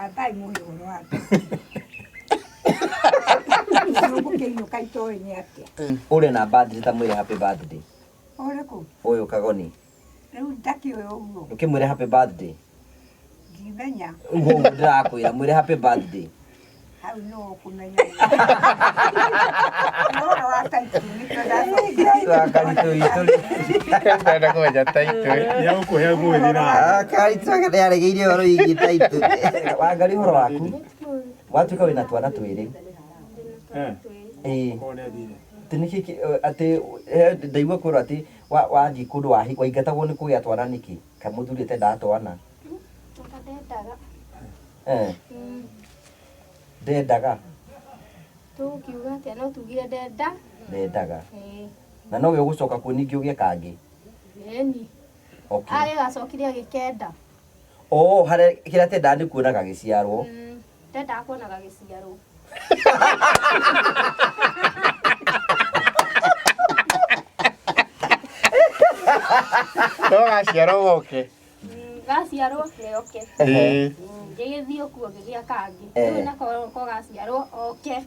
Ambai mũhe ũhoro wa ngũkĩinũka itoĩ nĩ atĩa. Ũrĩ na birthday ta mwĩre happy birthday. Ũrĩkũ? Ũyũ Kagoni. Rĩu ndakĩũĩ ũguo. Ndũkĩmwĩre happy birthday. Ndimenya. Ũguo ũguo ndĩrakwĩra mwĩre happy birthday. Hau nĩ ũkũmenya. Ũhoro wa taitũ nĩkĩo ndacokire. Karitũ witũ rĩ. Ndenda kũmenya taitũ. Ya gũkũhe mwĩrĩ na. Ah, Karitũ aka nĩaregeire ũhoro wĩgiĩ taitũ. Wangari ũhoro waku. Watuĩka wĩna twana twĩrĩ. Eh. Ĩĩ. Korwo nĩ athire. Atĩ nĩkĩ atĩ ndaigua kwĩrwo atĩ wathiĩ kũndũ waingatagwo nĩ kũgĩa twana nĩkĩ? Kaĩ mũthuri atendaga twana? Ndendaga. Eh. Ndendaga. Tũkiuga atĩa no tugire ndenda. Ndendaga. Ĩĩ. Na nowe ũgũcoka kuo ningĩ ũgĩe kangĩ? Ĩni. Okay. Arĩ gacokire agĩkenda. Oh, harĩa kĩrĩa atendaga nĩ kuona gagĩciarwo. Ndendaga kuona gagĩciarwo. No gaciarwo goke. Gaciarwo nĩ oke. Ĩĩ. Ngĩgĩthiĩ kuo ngĩgĩa kangĩ. Eh. Rĩu nako ko gaciarwo oke.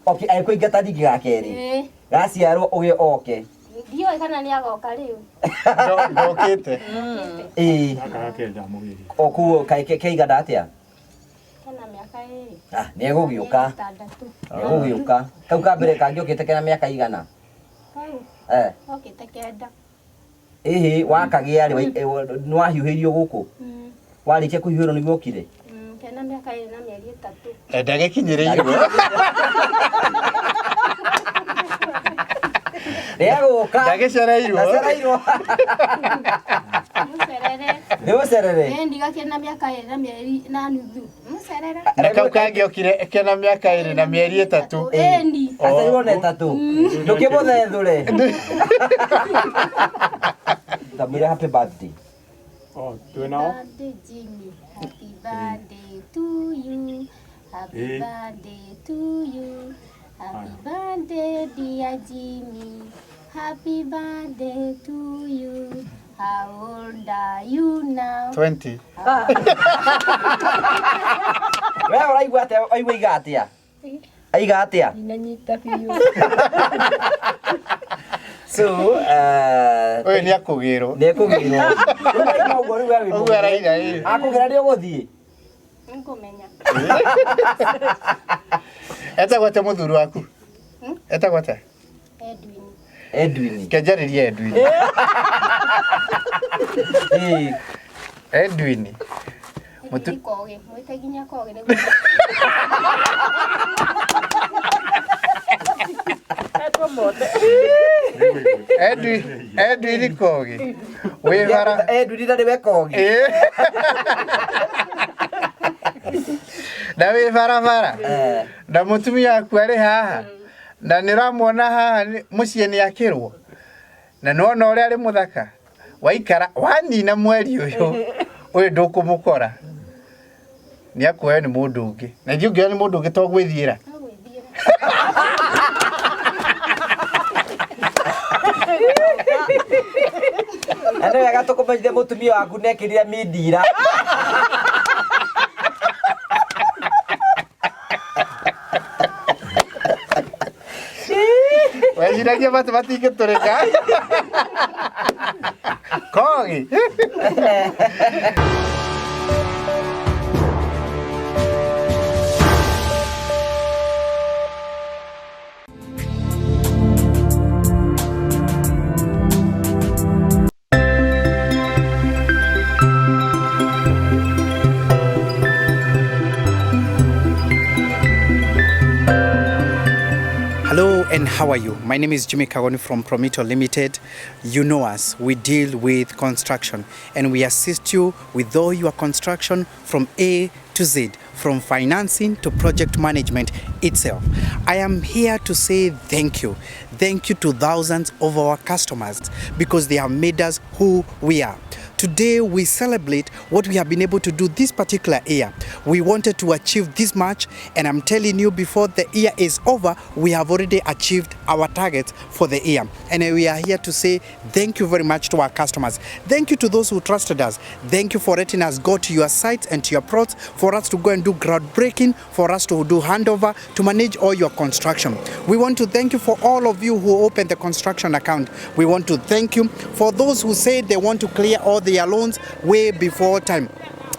Okay, agĩkũingata ningĩ ga kerĩ. Ĩĩ. Gaciarwo ũgĩe oke. Ndiũĩ kana nĩ agoka rĩu. Ndokĩte. Ĩĩ. Gaka gakenda mũgĩri. O kuo kaĩ keigana atĩa? Kena mĩaka ĩrĩ. Ah, nĩ egũgĩũka. Ĩtandatũ. Egũgĩũka. Kau ka mbere kangĩokĩte kena mĩaka igana? Kau Eh. okĩte kenda. Ĩhĩ, wakagĩa rĩ, nĩ wahiũhĩirio gũkũ? Warĩkia kũhiũhĩrwo nĩguo okire? Kena mĩaka ĩrĩ na mĩeri ĩtatũ. Ndagĩkinyĩrĩirwo. Nĩegũka. Ndagĩcereirwo. Ndacereirwo. Mũcerere. Nĩ ũcerere. Ĩĩ ndigakĩrĩ na mĩaka ĩrĩ na mĩeri na nuthu. Mũcerere. Na kau kangĩokire kena mĩaka ĩrĩ na mĩeri ĩtatũ. Ĩni. Aciarirwo na ĩtatũ. Ndũkĩmũthethũre. Ndamwĩre happy birthday. Oh, twĩ nao? Birthday Jimmy. Happy birthday to you. Happy Eh. birthday to you. Happy birthday dear Jimmy. Happy birthday to you. How old are you now? 20. We ũraigua atĩa? Waigua aiga atĩa? Aiga atĩa? Inanyita biũ. So, Ũyũ nĩ akũgĩrwo. nĩ ekũgĩrwo. Rĩu ũguo rĩu we wĩ Ũguo araiga ĩ. Akũgĩra nĩ ũgũthiĩ. Nĩngũmenya. Etagwo atĩa mũthuri waku? Etagwo atĩa? Edwin. Edwin. Kenjarĩria Edwin. Ĩĩ. Edwin. Edwin Kogi. Mwĩte nginya Kogi nĩguo. Edwin Edwin Kogi. Wĩ bara. Edwin na nĩwe Kogi. Ĩĩ. Na wĩ barabara. Eh. Na mũtumia waku arĩ haha. Na nĩ ũramuona haha mũciĩ nĩ akĩrwo. Na nĩwona ũrĩa arĩ mũthaka. Waikara wanina mweri ũyũ ũyũ ndũkũmũkora. Nĩ akuoyo nĩ mũndũ ũngĩ. Na ithuĩ ũngĩoya nĩ mũndũ ũngĩ to gwĩthiĩra. No gwĩthiĩra. Na nĩ wega tũkũmenyithie mũtumia waku nĩekĩrire mindira. Weciragia matũ matingĩtũrĩka. Kogi. Hello and how are you? My name is Jimmy Kagoni from Promito Limited. You know us, we deal with construction and we assist you with all your construction from A to Z, from financing to project management itself. I am here to say thank you. Thank you to thousands of our customers because they have made us who we are. Today we celebrate what we have been able to do this particular year. We wanted to achieve this much, and I'm telling you, before the year is over, we have already achieved our targets for the year. And we are here to say thank you very much to our customers. Thank you to those who trusted us. Thank you for letting us go to your sites and to your plots for us to go and do groundbreaking, for us to do handover, to manage all your construction. We want to thank you for all of you who opened the construction account. We want to thank you for those who said they want to clear all their loans way before time.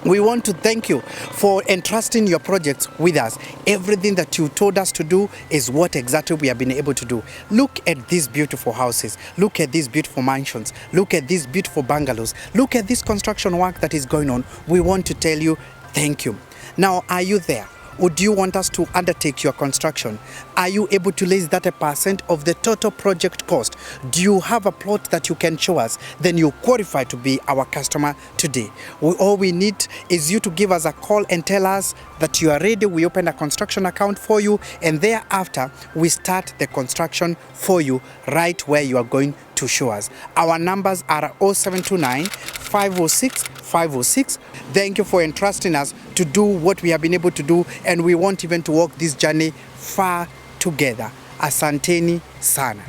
We want to thank you for entrusting your projects with us. Everything that you told us to do is what exactly we have been able to do. Look at these beautiful houses. Look at these beautiful mansions. Look at these beautiful bungalows. Look at this construction work that is going on. We want to tell you thank you. Now, are you there? Would you want us to undertake your construction? Are you able to raise 30% of the total project cost? Do you have a plot that you can show us? Then you qualify to be our customer today. All we need is you to give us a call and tell us that you are ready. We open a construction account for you, and thereafter we start the construction for you right where you are going to show us. Our numbers are 0729 506 506. Thank you for entrusting us to do what we have been able to do, and we want even to walk this journey far together. Asanteni sana.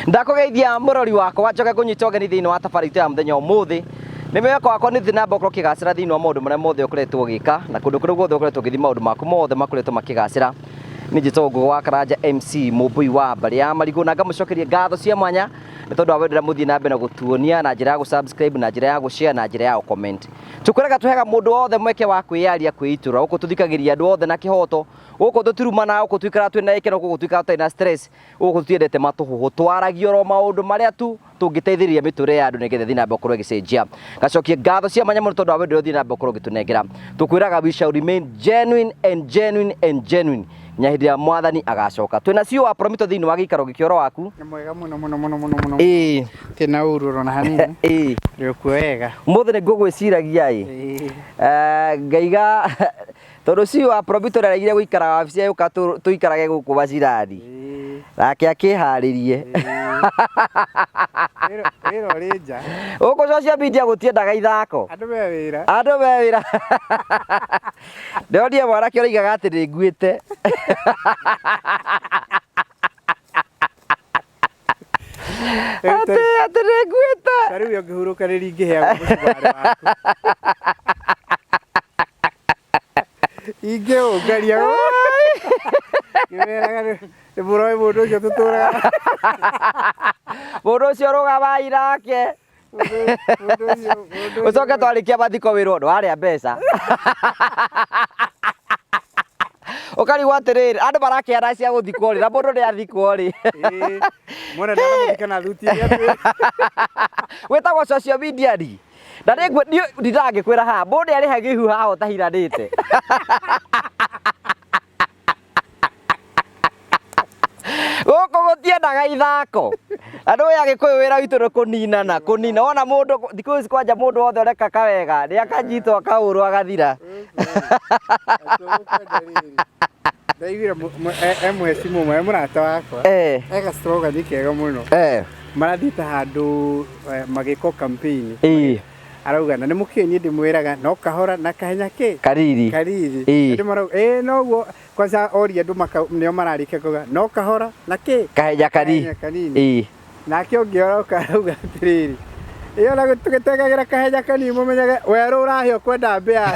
Ndakugeithia murori wakwa njoke ngunyita ũgeni thĩinĩ wa tabarĩra itũ ya mũthenya ũmũthĩ. Nĩ mwĩhoko wakwa nĩ thĩ na mbere ũkorwo ũkĩgacĩra thĩinĩ wa maũndũ marĩa mothe ũkoretwo ũgĩka na kũndũ kũrĩa guothe ũkoretwo ũgĩthiĩ maũndũ maku mothe makoretwo makĩgacĩra. Nĩ njĩtagwo Ngũgĩ wa Karanja MC Mũmbũi wa mbarĩ ya Marigũ, na ngamũcokeria ngatho cia mwanya nĩ tondũ wa wendo ũrĩa mũthiĩ na mbere na gũtuonia na njĩra ya gũ-subscribe, na njĩra ya gũ-share, na njĩra ya gũ-comment. Tũkwĩraga tũheaga mũndũ wothe mweke wa kwĩyaria, kwĩitũrũra. Gũkũ tũthikagĩrĩria andũ othe na kĩhoto, gũkũ tũtirumana, gũkũ tũikaraga twĩna gĩkeno, gũkũ tũikaraga tũtarĩ na stress, gũkũ tũtiendete matũhũhũ, twaragia oro maũndũ marĩa tu tũngĩteithĩrĩria mĩtũrĩre ya andũ nĩgetha ĩthiĩ na mbere gũkorwo ĩgĩcenjia. Ngacokia ngatho cia mwanya mũno tondũ wa wendo ũrĩa ũthiĩ na mbere gũkorwo ũgĩtũnengera. Tũkwĩraga we shall remain genuine and genuine and genuine nginya hĩndĩ ĩrĩa mwathani agacoka. Twĩna CEO wa Promito thĩinĩ wa gĩikaro gĩkĩ ũhoro waku? Nĩ mwega mũno mũno mũno mũno mũno. Ĩĩ. Tĩna ũru ona hanini. Ĩĩ. Rĩkuo wega. Ũmũthĩ nĩ ngũgwĩciragia ĩ. Ngaiga tondũ CEO wa Promito nĩaregire gũikara wabici agĩũka tũikarage gũkũ macirani. Nake akĩharĩrie. Wĩra ũrĩ nja. Gũkũ social media gũtiendaga ithako. Andũ me wĩra. Andũ me wĩra. Ndĩronire mwanake ũroigaga atĩ nĩ nguĩte. Atĩ nĩ nguĩte. Ta rĩu ũngĩhurũka nĩ ingĩheagwo mũcumarĩ waku. Ingĩũngaria. Ngĩmeraga nĩ mũroĩ mũndũ ũcio tũtũraga. Mũndũ ũcio rũgamai nake. Ũcoke twarĩkia mathiko wĩrwo ndwarĩa mbeca. Ũkarigwo atĩrĩrĩ, andũ marakĩana cia gũthikwo rĩ, na mũndũ nĩ athikwo rĩ. Mwona ndaramũthika na thuti ĩrĩa twĩ. Wĩtagwo social media ri. Na ndingĩkwĩra haha, mũndũ nĩ arĩha gĩhu haha ũtahiranĩte. Gũkũ gũtiendaga ithako. Andũ aya Gĩkũyũ wĩra witũ nĩ kũninana, kũnina. Wona mũndũ thikũ ici kwanja mũndũ wothe ũreka kawega, nĩ akanyitwo akahũrwo agathira. Ndaiguire mũhecimu ũmwe, mũrata wakwa. Eka slogan kega mũno. Marathiĩte handũ magĩkwo campaign. Arauga na nĩ mũkĩĩ niĩ ndĩmwĩraga no kahora na kahenya kĩ? Kariri. Kariri. Andũ marauga ĩĩ noguo kwanza oria andũ nĩo mararĩkia kuga no kahora na kĩ? Kahenya Kahenya kanini. Nake ũngĩ oroka arauga atĩrĩrĩ, ĩyo na tũgĩtengagĩra kahenya kanini mũmenyage werũ ũrahĩa ũkwenda mbĩa.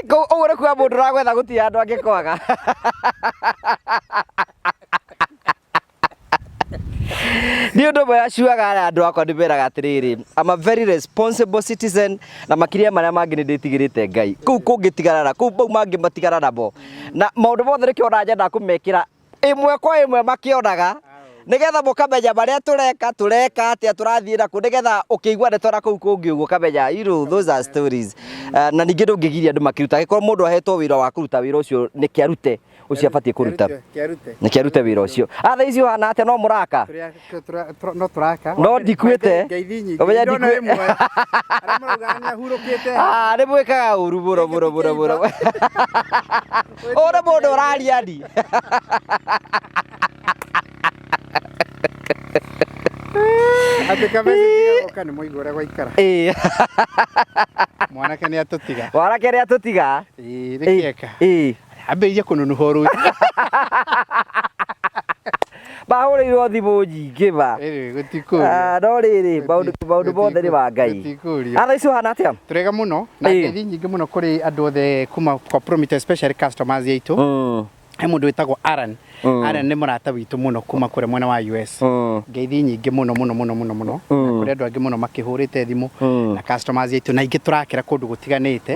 Ũguo nĩ kuga mũndũ ũragwetha gũtirĩ handũ angĩkwaga. Nĩ ũndũ ũmwe acuaga arĩa andũ akwa ndĩmeraga atĩrĩrĩ, I'm a very responsible citizen na makĩria marĩa mangĩ nĩ ndĩtigĩrĩte Ngai. Kũu kũngĩtigarara, kũu mau mangĩ matigara namo. Na maũndũ mothe nĩkĩo ona nyendaga kũmekĩra ĩmwe kwa ĩmwe makĩonaga, nĩgetha mũkamenya marĩa tũreka, tũreka atĩa, tũrathiĩ nakũ, nĩgetha ũkĩigua ndeto na kũu kũngĩ ũguo ũkamenya, you know, those are stories. Na ningĩ ndũngĩgiria andũ makĩruta, angĩkorwo mũndũ ahetwo wĩra wa kũruta wĩra ũcio nĩkĩ arute. Ũcio abatiĩ kũruta. Kĩarute. Nĩkĩ arute wĩra ũcio. Atha ici ũhana atĩa no mũraka? No tũraka. No ndikuĩte. Ngeithi nyingĩ. Ũmenye Ndona ndikuĩ- wĩ muoyo. Arĩa maraugaga nĩahurũkĩte. Ah, nĩ mwĩkaga ũru mũno mũno mũno mũno. Ũyũ nĩ mũndũ ũraria ni. Atĩ kamessage gagoka nĩ mũigua ũrĩa gwaikara. Ĩĩ. Mwanake nĩ atũtiga. Mwanake nĩ atũtiga. Ĩĩ, nĩ kĩeka. Ĩĩ. Ambĩrĩirie kũnunuha o rũciũ. Mahũrĩirwo thimũ nyingĩ ma. Ĩrĩ, gũtikũrio. Ah, no rĩrĩ maũndũ maũndũ mothe nĩ ma Ngai. Gũtikũrio. Atha ici ũhana atĩa? Tũrega mũno na Ĩĩ. ngeithi nyingĩ mũno kũrĩ andũ othe kuma kwa Promito especially customers aitũ. He mũndũ wĩtagwo Aaron. Aaron nĩ mũrata witũ mũno kuma kũrĩa mwena wa US. Ngeithi nyingĩ mũno mũno mũno mũno mũno. Na kũrĩ andũ angĩ mũno makĩhũrĩte thimũ na customers aitũ na ingĩ tũrakĩra kũndũ gũtiganĩte.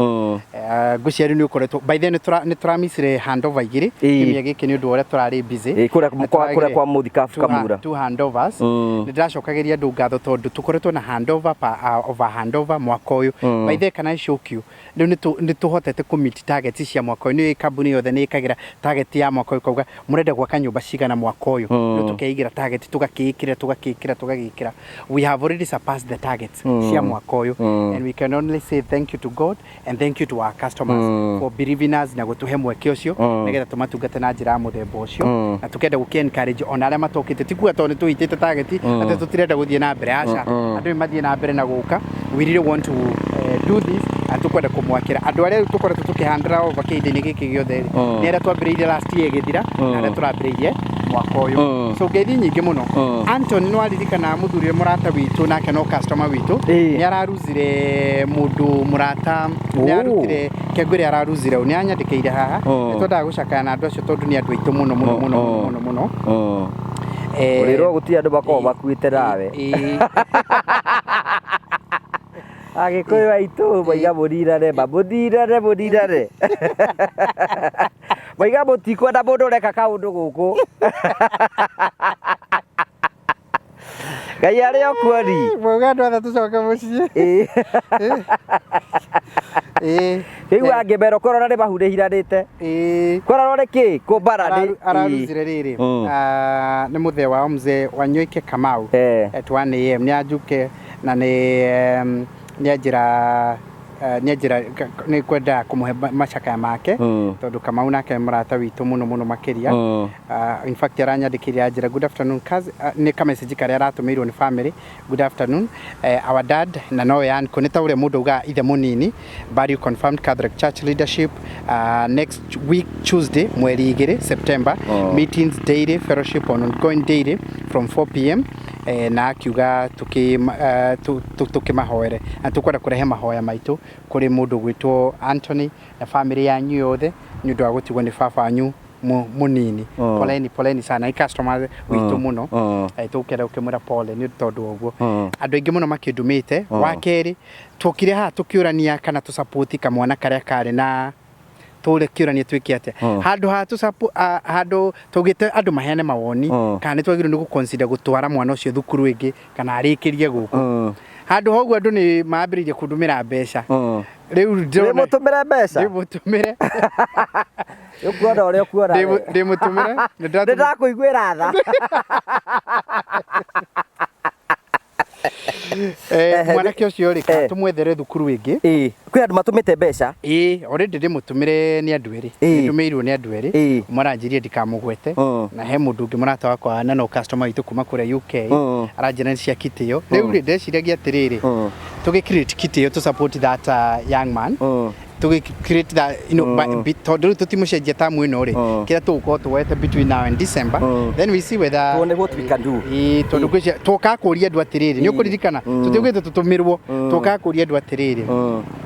Ngwĩciria rĩu nĩ ũkoretwo by then nĩ tũramicire handover igĩrĩ Ĩĩ. kiumia gĩkĩ nĩ ũndũ wa ũrĩa tũrarĩ busy. Ĩĩ, kũrĩa Nĩ kũrĩa kwa Mũthikabu Kamura. Two handovers. Nĩ ndĩracokagĩria andũ ngatho tondũ tũkoretwo na handover pa, over handover mwaka ũyũ. By the way, can I shock you? Rĩu nĩ tũhotete kũ meet target cia mwaka ũyũ. Nĩ kambuni yothe nĩ ĩkagĩra target ya mwaka ũyũ kauga mũrenda gwaka nyũmba cigana mwaka ũyũ. Rĩu tũkeigĩra target tũgakĩĩkĩra tũgakĩĩkĩra tũgagĩkĩra. We have already surpassed the targets cia mwaka ũyũ and we can only say thank you to God and thank you to our customers for believing us na gũtũhe mweke ũcio nĩgetha tũmatungate na njĩra ya mũthemba ũcio na tũkenda gũkĩ encourage ona arĩa matokĩte ti kuga tondũ nĩ tũhitĩte target atĩ tũtirenda gũthiĩ na mbere aca andũ nĩ mathiĩ na mbere na gũka. We really want to do this na tũkwenda kũmwakĩra andũ arĩa rĩu tũkoretwo tũkĩhandĩra over kĩhinda-inĩ gĩkĩ gĩothe rĩ nĩ arĩa twambĩrĩirie last year ĩgĩthira na arĩa tũrambĩrĩirie mwaka ũyũ. So ngeithi nyingĩ mũno. Anton nĩ waririkana mũthuri ũrĩa mũrata witũ nake no customer witũ Ĩĩ. nĩ araruzire mũndũ mũrata nĩ Oh. arutire kengwĩre araruzire nĩ anyandĩkĩire haha. Nĩ twendaga gũcakaya na andũ acio tondũ nĩ andũ aitũ mũno mũno mũno mũno mũno mũno. Ũrĩrwo gũtirĩ andũ makoragwo makuĩte nawe. Ĩĩ. Agĩkũyũ aitũ maiga mũninane ma mũninane mũninane. Maiga mũtikwenda mũndũ ũreka kaũndũ gũkũ. Ngai arĩ o kuoni. Mauga andũ othe tũcoke mũciĩ. Ĩĩ. Ĩĩ. Rĩu angĩmerwo korona nĩ mahu nĩhiranĩte. Ĩĩ. Korona nĩ kĩ? Kũmbara nĩ. Araruzire rĩrĩ nĩ mũthee wao mzee Wanyoike Kamau at 1 am nĩ anjuke na nĩ nĩ anjĩra nĩ anjĩra nĩ kwenda kũmũhe macakaya make tondũ Kamau nake nĩ mũrata witũ mũno mũno makĩria. In fact aranyandĩkĩire anjĩra good afternoon nĩ ka message karĩa aratũmĩirwo nĩ family. Good afternoon, our dad na nowe uncle nĩ ta ũrĩa mũndũ augaga ithe mũnini. Burial confirmed Catholic Church leadership next week Tuesday mweri 2 September. Meetings daily, fellowship on ongoing daily from 4 p.m. Na akiuga tũkĩmahoere na tũkwenda kũrehe mahoya maitũ kũrĩ mũndũ gwĩtwo Anthony na family yanyu yothe nĩ ũndũ wa gũtigwo nĩ baba wanyu mũnini. Poleni poleni sana nĩ customer witũ mũno. Tũkenda gũkĩmwĩra pole nĩ tondũ wa ũguo andũ aingĩ mũno makĩndũmĩte. Wa kerĩ tuokire haha tũkĩũrania kana tũsupport kamwana karĩa karĩ na tũre kĩũrania twĩke atĩa handũ ha handũ tũgĩte andũ maheane mawoni kana nĩ twagĩrĩirwo nĩ gũconsider gũtwara mwana ũcio thukuru ĩngĩ kana arĩkĩrie gũkũ. Handũ ha ũguo andũ nĩ mambĩrĩirie kũndũmĩra mbeca rĩu ndĩrona Ndĩmũtũmĩre mbeca. Ndĩmũtũmĩre. Ũkuona ũrĩa ũkuona. Ndĩmũtũmĩre. Nĩ ndakũiguĩra tha. Mwanake ũcio rĩ kana tũmwethere thukuru ĩngĩ. Ĩĩ. Kwĩ andũ matũmĩte mbeca. Ĩĩ, already ndĩmũtũmĩre nĩ andũ erĩ. Ndũmĩirwo nĩ andũ erĩ. Ũmwe aranjĩrire ndikamũgwete na he mũndũ ũngĩ mũrata wakwa na no customer witũ kuma kũrĩa UK aranjĩra nĩ cia kitĩo. Rĩu rĩ ndeciragia atĩrĩrĩ tũgĩ create kitĩo to support that young man tũgĩ create that tondũ rĩu tũtimũcenjia tamu ĩno rĩ kĩrĩa tũgũkorwo tuoete between now and December, then we see whether Tuone what we can do. Ĩĩ, tondũ ngwĩciria tũkaga kũria andũ atĩrĩrĩ nĩ ũkũririkana tũtiugĩte tũtũmĩrwo tũkaga kũria andũ atĩrĩrĩ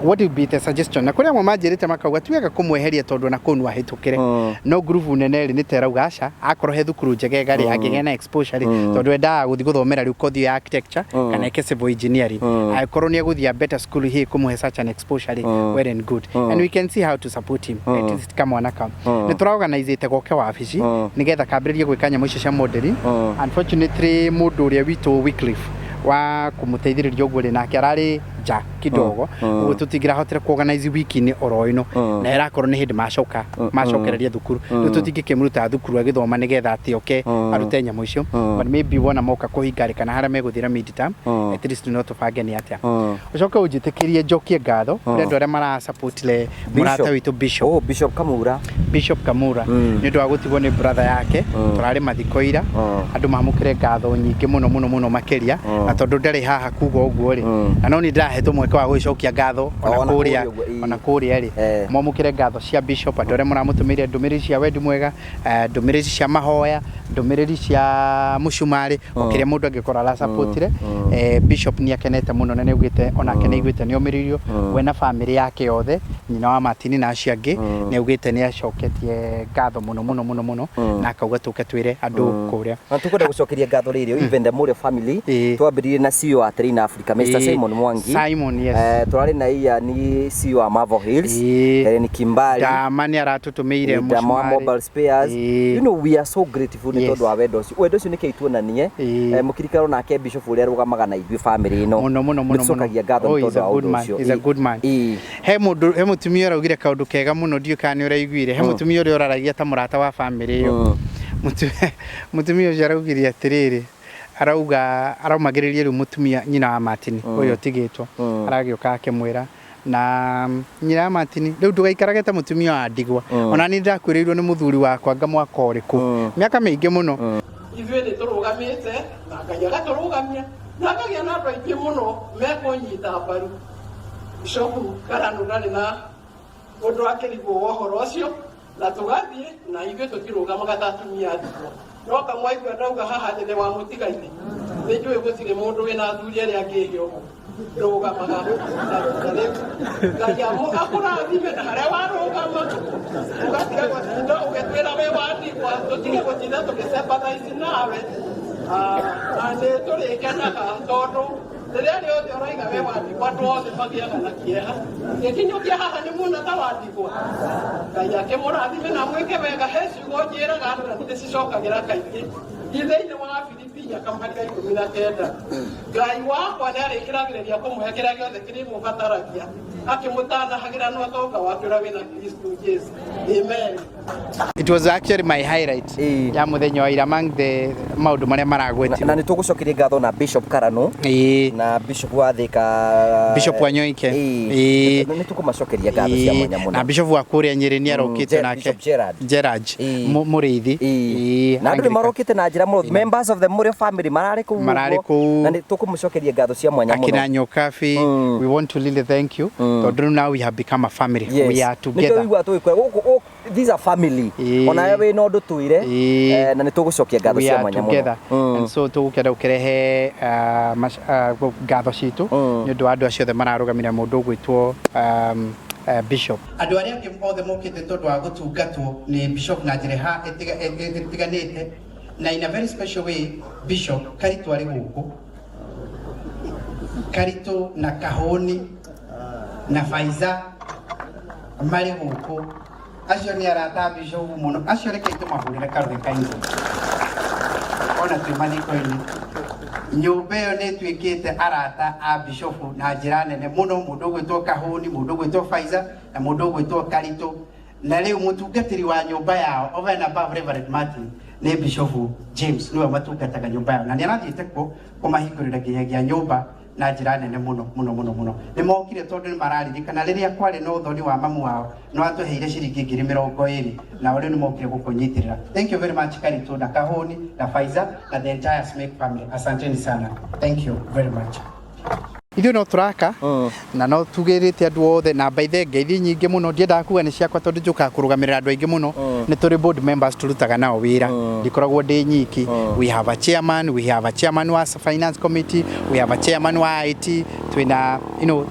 what will be the suggestion na kũrĩ amwe manjĩrĩte makauga ti wega kũmweheria tondũ ona kũu no ahĩtũkĩre no ngurubu nene rĩ nĩ ta ĩrauga aca akorwo he thukuru njegega rĩ angĩgĩa na exposure rĩ tondũ endaga gũthiĩ gũthomera rĩu kothi ya architecture kana eke civil engineering angĩkorwo nĩ egũthiĩ a better school hĩ kũmũhe such an exposure rĩ, well and good and we can see how to support him at least kamwana kau nĩ tũraorganizĩte goke wabici nĩgetha kambĩrĩrie gwĩka nyamũ icio cia modeling. Unfortunately mũndũ ũrĩa witũ Wycliffe wa kũmũteithĩrĩria ũguo rĩ nake ararĩ nja kidogo, ũguo tũtingĩrahotire ku organize wiki-inĩ oro ĩno, na ĩrakorwo nĩ hĩndĩ macoka macokereria thukuru. Rĩu tũtingĩkĩmũruta thukuru agĩthoma nĩgetha atĩ oke arute nyamũ icio, but maybe wona moka kũhinga rĩ, kana harĩa megũthiĩra mid term, at least no tũbange nĩ atĩa. Ũcoke ũnjĩtĩkĩrie njokie ngatho kũrĩ andũ arĩa marasupportire mũrata witũ Bishop. Oh, Bishop Kamura. Bishop Kamura, nĩ ũndũ wa gũtigwo nĩ brother yake. Tũrarĩ mathiko ira. Andũ mamũkĩre ngatho nyingĩ mũno mũno mũno makĩria, na tondũ ndarĩ haha kuga ũguo rĩ, na no nĩ ndĩrahetwo mweke wa gũgĩcokia ngatho ona Ona kũrĩa kũrĩa ũguo, ĩĩ. Ona kũrĩa rĩ, mwamũkĩre ngatho cia Bishop, andũ arĩa mũramũtũmĩire ndũmĩrĩri cia wendi mwega, ndũmĩrĩri cia mahoya, ndũmĩrĩri cia mũcumarĩ, o kĩrĩa mũndũ angĩkorwo arasupportire. Bishop nĩ akenete mũno na nĩ augĩte onake nĩ aiguĩte nĩ omĩrĩirio, we na famĩlĩ yake yothe, nyina wa Martin na acio angĩ. Nĩ augĩte nĩ acoketie ngatho mũno mũno mũno mũno, na akauga tũke twĩre andũ kũrĩa. Na tukwenda gucokeria ngatho rĩrĩ even the Mũrĩo family. Twambĩrĩirie na CEO wa Train Africa, Mr. Simon Mwangi. Simon, yes. Tũrarĩ na Ian, CEO wa Marvel Hills, Helen Kimbali. Dama nĩ aratũtũmĩire Dama wa mũcumarĩ. Mobile Spares. We are so grateful nĩ tondũ wa wendo ũcio. Wendo ũcio nĩkĩo tuonanie. Mũkirikano nake Bishop ũrĩa arũgamaga na ithuĩ family ĩno. Mũno mũno mũno. Nĩtũcokagia ngatho Oh, nĩ he's a tondũ wa good ũndũ man. ũcio. He's a good man. He mũndũ, he mũtumia ũraugire kaũndũ kega mũno, ndiũĩ kana nĩ ũraiguire. He mũtumia ũrĩa ũraragia ta mũrata wa family ĩyo. Mũtumia ũcio araugire atĩrĩrĩ, arauga araumagĩrĩria rĩu mũtumia nyina wa Martin ũyũ ũtigĩtwo, aragĩũka akĩmwĩra na nyina wa Martin, rĩu ndũgaikarage ta mũtumia wa ndigwa, ona niĩ ndakuĩrĩirwo nĩ mũthuri wakwa nga mwaka ũrĩkũ, mĩaka mĩingĩ mũno. Ithuĩ nĩ tũrũgamĩte na Ngai agatũrũgamia na akagĩa na andũ aingĩ mũno mekũnyita mbaru. Bishop Karanu ndarĩ na ũndũ akĩrigwo wa ũhoro ũcio, na tũgathiĩ na ithuĩ tũtirũgamaga ta atumia a ndigwa. No kamwaigua ndauga haha nĩ wa mũtigaire, nĩ njũĩ gũtirĩ mũndũ wĩna athuri arĩa angĩ ũguo ndũgamaga. Na rĩu Ngai akũrathime na harĩa warũgama, ũgatiga gũtinda ũgĩtwĩra wĩ wa ndigwa, tũtige gũtinda tũgĩsympathize nawe. Na nĩ tũrĩkenaga tondũ rĩrĩa rĩothe ũraiga wĩ wa ndigwa, andũ othe magĩaga na kĩeha. Gĩkinyũkia haha nĩ muona ta wa ndigwa. Ngai akĩmũrathime na mwĩke wega. He ciugo njĩraga andũ na nĩndĩcicokagĩra kaingĩ, i thĩinĩ wa Filipi 4:19, Ngai wakwa nĩ arĩkĩragĩrĩria kũmũhe kĩrĩa gĩothe kĩrĩmũbataragia akĩmũtanahagĩra na ũtonga wake ũrĩa wĩna Kristo Jesu. Amen. It was actually my highlight ya mũthenya wa ira among the maũndũ marĩa maragwetirwo. Na nĩ tũgũcokeria ngatho na Bishop Karanu na Bishop wa Thika. Bishop Wanyoike. Nĩ tũkũmacokeria ngatho cia mwanya mũno. Na Bishop wa kũrĩa Nyĩrĩ nĩ arokĩte nake. Bishop Gerard. Gerard Mũrĩithi. Na andũ nĩ marokĩte na njĩra mũno. Members of the Mũrĩo family mararĩ kũu Mararĩ ũguo. Kũu. Na nĩ tũkũmũcokeria ngatho cia mwanya mũno. Akina Nyokabi, we want to really thank you tondũ now we have become a family. We are together. Nĩkĩo igua tũgĩkwĩra gũkũ these are family. Onawe wĩna ũndũ twĩre, na nĩ tũgũcokia ngatho We cia are mwanya mũno. together, and so tũgũkenda gũkĩrehe ngatho citũ nĩ ũndũ wa andũ acio othe mararũgamĩrĩra mũndũ ũgwĩtwo Bishop. Andũ arĩa angĩ othe mokĩte tondũ wa gũtungatwo nĩ Bishop na njĩra ĩtiganĩte, na in a very special way Bishop Karitũ arĩ gũkũ, Karitũ na Kahũni na Faiza marĩ gũkũ. Acio nĩ arata a Bishop mũno. Acio rekei tũmahũrĩre karũgĩ kaingĩ ona twĩ mathiko-inĩ. Nyũmba ĩyo nĩ ĩtuĩkĩte arata a Bishop na njĩra nene mũno, mũndũ ũgwĩtwo Kahũni, mũndũ ũgwĩtwo Faiza na mũndũ ũgwĩtwo Karitũ. Na rĩu mũtungatĩri wa nyũmba yao over and above Reverend Martin nĩ Bishop James, nĩwe matungataga nyũmba yao, na nĩ arathiĩte kuo kũmahingũrĩra nginyagia nyũmba na njĩra nene mũno mũno mũno mũno. Nĩ mokire tondũ nĩ mararirikana rĩrĩa kwarĩ na ũthoni wa mamu wao, nĩ watũheire ciringi 20,000, na rĩu nĩ mokire gũkũnyitĩrĩra. Thank you very much, Karitũ na Kahũni na Faiza na the entire Smake family. Asanteni sana, thank you very much. Ithuĩ no tũraka na no tugĩrĩte andũ othe na baithe ngeithi nyingĩ mũno. Ndiendaga kuga nĩ ciakwa tondũ njũkaga kũrũgamĩrĩra andũ aingĩ mũno. Nĩ tũrĩ board members tũrutaga nao wĩra, ndikoragwo ndĩ nyiki. We have a chairman, we have a chairman wa finance committee, we have a chairman wa IT, twĩna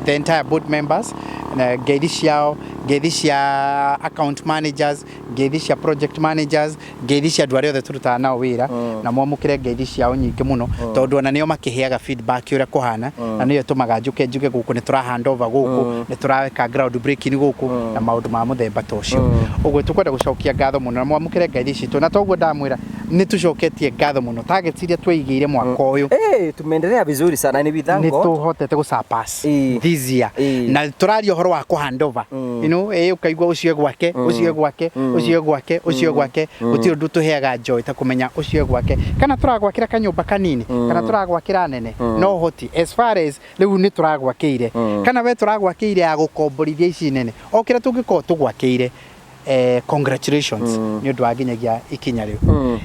the entire board members, na ngeithi ciao, ngeithi cia account managers, ngeithi cia project managers, ngeithi cia andũ arĩa othe tũrutaga nao wĩra, na mwamũkĩre ngeithi ciao nyingĩ mũno, tondũ ona nĩo makĩheaga feedback ũrĩa kũhana, na nĩyo ĩtũmaga njũke njuge gũkũ nĩ tũra hand over, gũkũ nĩ tũreka ground breaking gũkũ, na maũndũ ma mũthemba ta ũcio. Ũguo tũkwenda gũcokia ngatho. Ngatho mũno na mwamũkĩre ngeithi citũ, na toguo ndamwĩra nĩ tũcoketie ngatho mũno. Targets iria tweigĩire mwaka ũyũ, Eh, tumeendelea vizuri sana, ni we thank nĩ God. tũhotete gũ surpass this year, na tũraria ũhoro wa kũ hand over, ũkaigua ũcio gwake, ũcio gwake, ũcio gwake, ũcio gwake. Gũtirĩ ũndũ tũheaga joy ta kũmenya ũcio gwake, kana tũragwakĩra kanyũmba kanini, kana tũragwakĩra nene, no hoti as far as rĩu nĩ tũragwakĩire, kana we tũragwakĩire ya gũkomborithia ici nene, o kĩrĩa tũngĩkorwo tũgwakĩire, congratulations nĩ ũndũ wa nginyagia ikinya rĩu.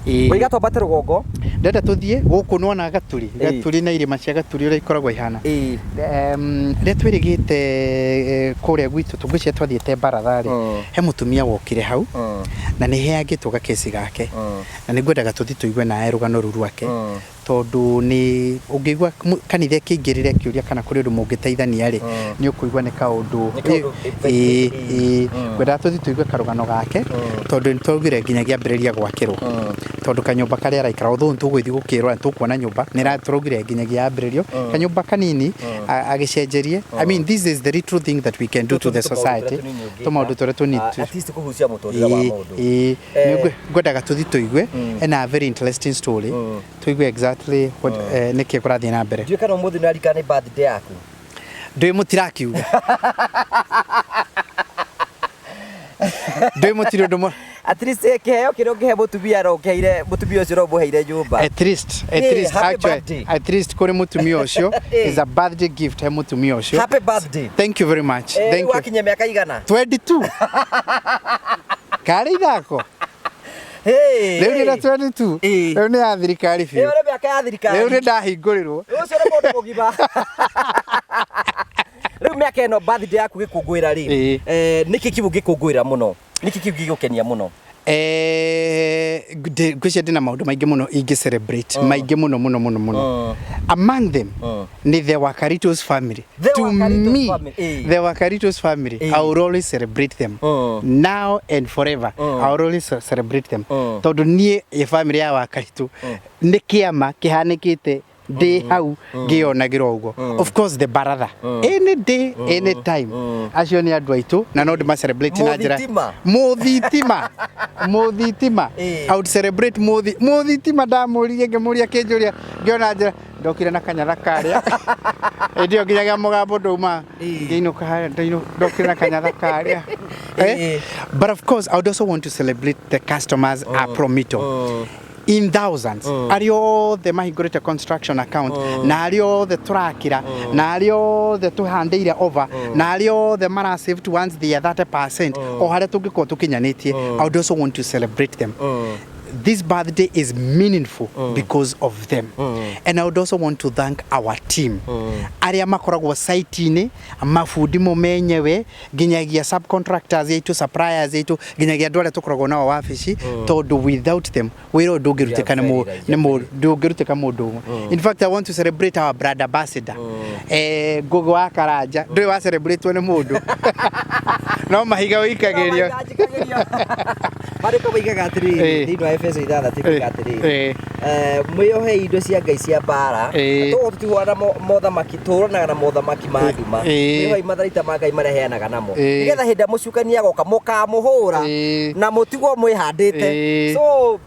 Wĩiga twambate rũgongo. Ndenda tũthiĩ gũkũ nĩwona Gaturi. Gaturi na irĩma cia Gaturi ũrĩa ikoragwo ihana. Rĩrĩa twĩrĩgĩte kũrĩa gwitũ, tũngwĩciria twathiĩte baratha rĩ, he mũtumia wokire hau na nĩ heangĩtwo gakesi gake, na nĩ ngwendaga tũthiĩ tũigue nawe rũgano rũu rwake, tondũ nĩ ũngĩigua kanitha ĩkĩingĩrĩra ĩkĩũria kana kũrĩ ũndũ mũngĩteithania rĩ, nĩ ũkũigua nĩ kaũndũ. Nĩ kaũndũ. Ĩĩ, ngwendaga tũthiĩ tũigue karũgano gake, tondũ nĩ twaugire nginyagia ambĩrĩria gwakĩrwo, tondũ kanyũmba karĩa araikara, although nĩ tũgũgĩthiĩ gũkĩrora, nĩ tũkuona nyũmba nĩ tũraugire nginyagia yambĩrĩrio kanyũmba kanini agĩcenjerie. I mean, this is the little thing that we can do to the society, tũmaũndũ tũrĩa tũnini. At least kũhucia mũtũrĩre wa mũndũ. Ĩĩ, ngwendaga tũthiĩ tũigue ena a very interesting story, tũigue exactly what, nĩkĩ kũrathiĩ na mbere. Ndiũĩ kana ũmũthĩ nĩũraririkana nĩ birthday yaku. Ndũĩ mũtirakiuga, ndũĩ mũtirĩ ũndũ At least kĩheo kĩrĩa ũngĩhe mũtumia, no ũkĩheire mũtumia ũcio, no ũmũheire nyũmba. At Hey, least happy actually, birthday. at least kũrĩ mũtumia ũcio is a birthday gift he mũtumia ũcio. Happy birthday. Thank you very much. Rĩu Thank you. wakinya mĩaka igana? 22 karĩ ithako. Hey, Rĩu nĩ hey. 22. Rĩu nĩ ya thirikari Ĩyo biũ. nĩ mĩaka ya thirikari. Rĩu nĩ ndahingũrĩrwo. Ũcio nĩ mũndũ mũgima. Rĩu mĩaka ĩno, birthday yaku gĩkũngũĩra rĩ, nĩkĩ kĩu ũngĩkũngũĩra mũno, nĩkĩ kĩu gĩgũkenia mũno? Ngwĩciria ndĩna maũndũ maingĩ mũno ingĩ celebrate, maingĩ mũno mũno mũno mũno. Among them nĩ the Wakaritos family. The To Wakaritos me, family, the Wakaritos family, I will always celebrate them, now and forever. I will always celebrate them, tondũ niĩ ĩ family ya Wakaritu nĩ kĩama kĩhanĩkĩte ndĩ hau ngĩonagĩra ũguo. Of course the baratha, any day, any time, acio nĩ andũ aitũ na no ndĩma celebrate na njĩra Mũthitima. Mũthitima, mũthitima. I would celebrate mũthitima. Ndamũririe, ngĩmũria, kĩnjũria, ngĩona njĩra ndokire na kanyatha karĩa ĩndĩ ĩyo nginyagia mũgambo ndauma ngĩinũka harĩa ndokire na kanyatha karĩa. But of course I would also want to celebrate the customers a Promito in thousands, arĩa othe mahingũrĩte construction account, na arĩa othe tũrakĩra, na arĩa othe tũhandĩire over, na arĩa othe mara save towards their 30%, o harĩa tũngĩkorwo tũkinyanĩtie. I would also want to celebrate them. This birthday is meaningful because of them. And I would also want to thank our team, arĩa makoragwo site-inĩ, mabundi mo menyewe, nginyagia subcontractors aitũ, suppliers aitũ, nginyagia andũ arĩa tũkoragwo nao wabici, tondũ without them wĩra ũyũ ndũngĩrutĩka nĩ ndũngĩrutĩka mũndũ ũmwe. In fact, I want to celebrate our brand ambassador, Ngũgĩ wa Karanja. Ndũĩ wa celebrate nĩ mũndũ no mahiga wĩikagĩrio. Marĩko moigaga atĩrĩrĩ, thĩinĩ wa Efeso 6 kuga atĩrĩrĩ, mwĩohei indo cia Ngai cia mbara, toguo tũtihũranaga na mothamaki, tũhũranaga na mothamaki ma nduma. Mwĩohei matharaita ma Ngai marĩa heanaga namo, nĩgetha hĩndĩ ĩrĩa mũcukani agoka mũkamũhũra na mũtigwo mwĩhandĩte. So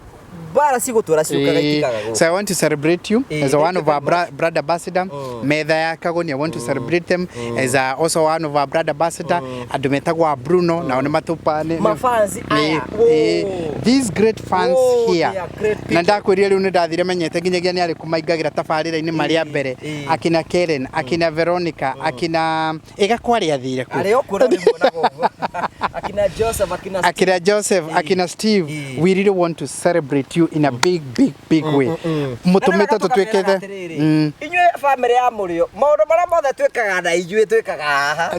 mbara cigũtũra ciũkaga, itigaga gũka. So I want to celebrate you as a Thank one you of our very much. brand ambassador. Metha ya Kagoni, I want to celebrate them as also one of our brand ambassador. Andũ metagwo a Bruno, nao nĩ matupa Mafans aya. Oh. These great fans Oh, here. they are great Na people. ndakwĩrire rĩu nĩ ndathire menyete nginyagia nĩ arĩkũ maingagĩra tabarĩra-inĩ marĩa mbere. Akina Karen, akina Veronica, akina ĩgakwarĩ athire kũ. Arĩ o kuo na nĩmuonaga ũguo. Akina Joseph, akina Steve. Akina Joseph, akina Steve, we really want to celebrate you in a big, big, big way. Mũtũmĩte tũtuĩkĩte Inyuĩ bamĩrĩ ya mũrĩo, maũndũ marĩa mothe twĩkaga na inyuĩ twĩkaga haha.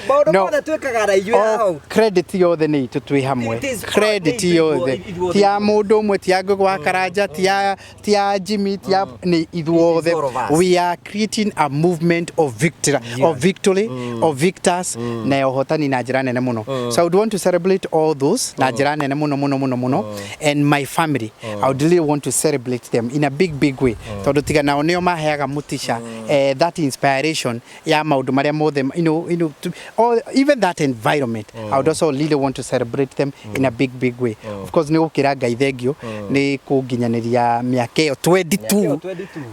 Maũndũ No. mothe twĩkaga na inyuĩ haha Oh, ũguo. credit yothe nĩ itũ twĩ hamwe. It is all Credit nĩ yothe ithuothe. ti ya mũndũ ũmwe, ti ya Ngũgĩ wa Karanja, ti ya Jimmy, ti ya nĩ ithuothe. All of us. We are creating a movement of victory, of victory, of victors, na ya ũhotani na njĩra nene mũno. So I would want to celebrate all those na njĩra nene mũno mũno mũno mũno. And my family, I would really want to celebrate them in a big, big way, tondũ tiga nao nĩo maheaga mutisha, that inspiration ya maũndũ marĩa mothe. all, even that environment. I would also really want to celebrate them in a big big way. Of course nĩ gũkĩra Ngai thengio nĩ kũnginyanĩria mĩaka ĩyo 22.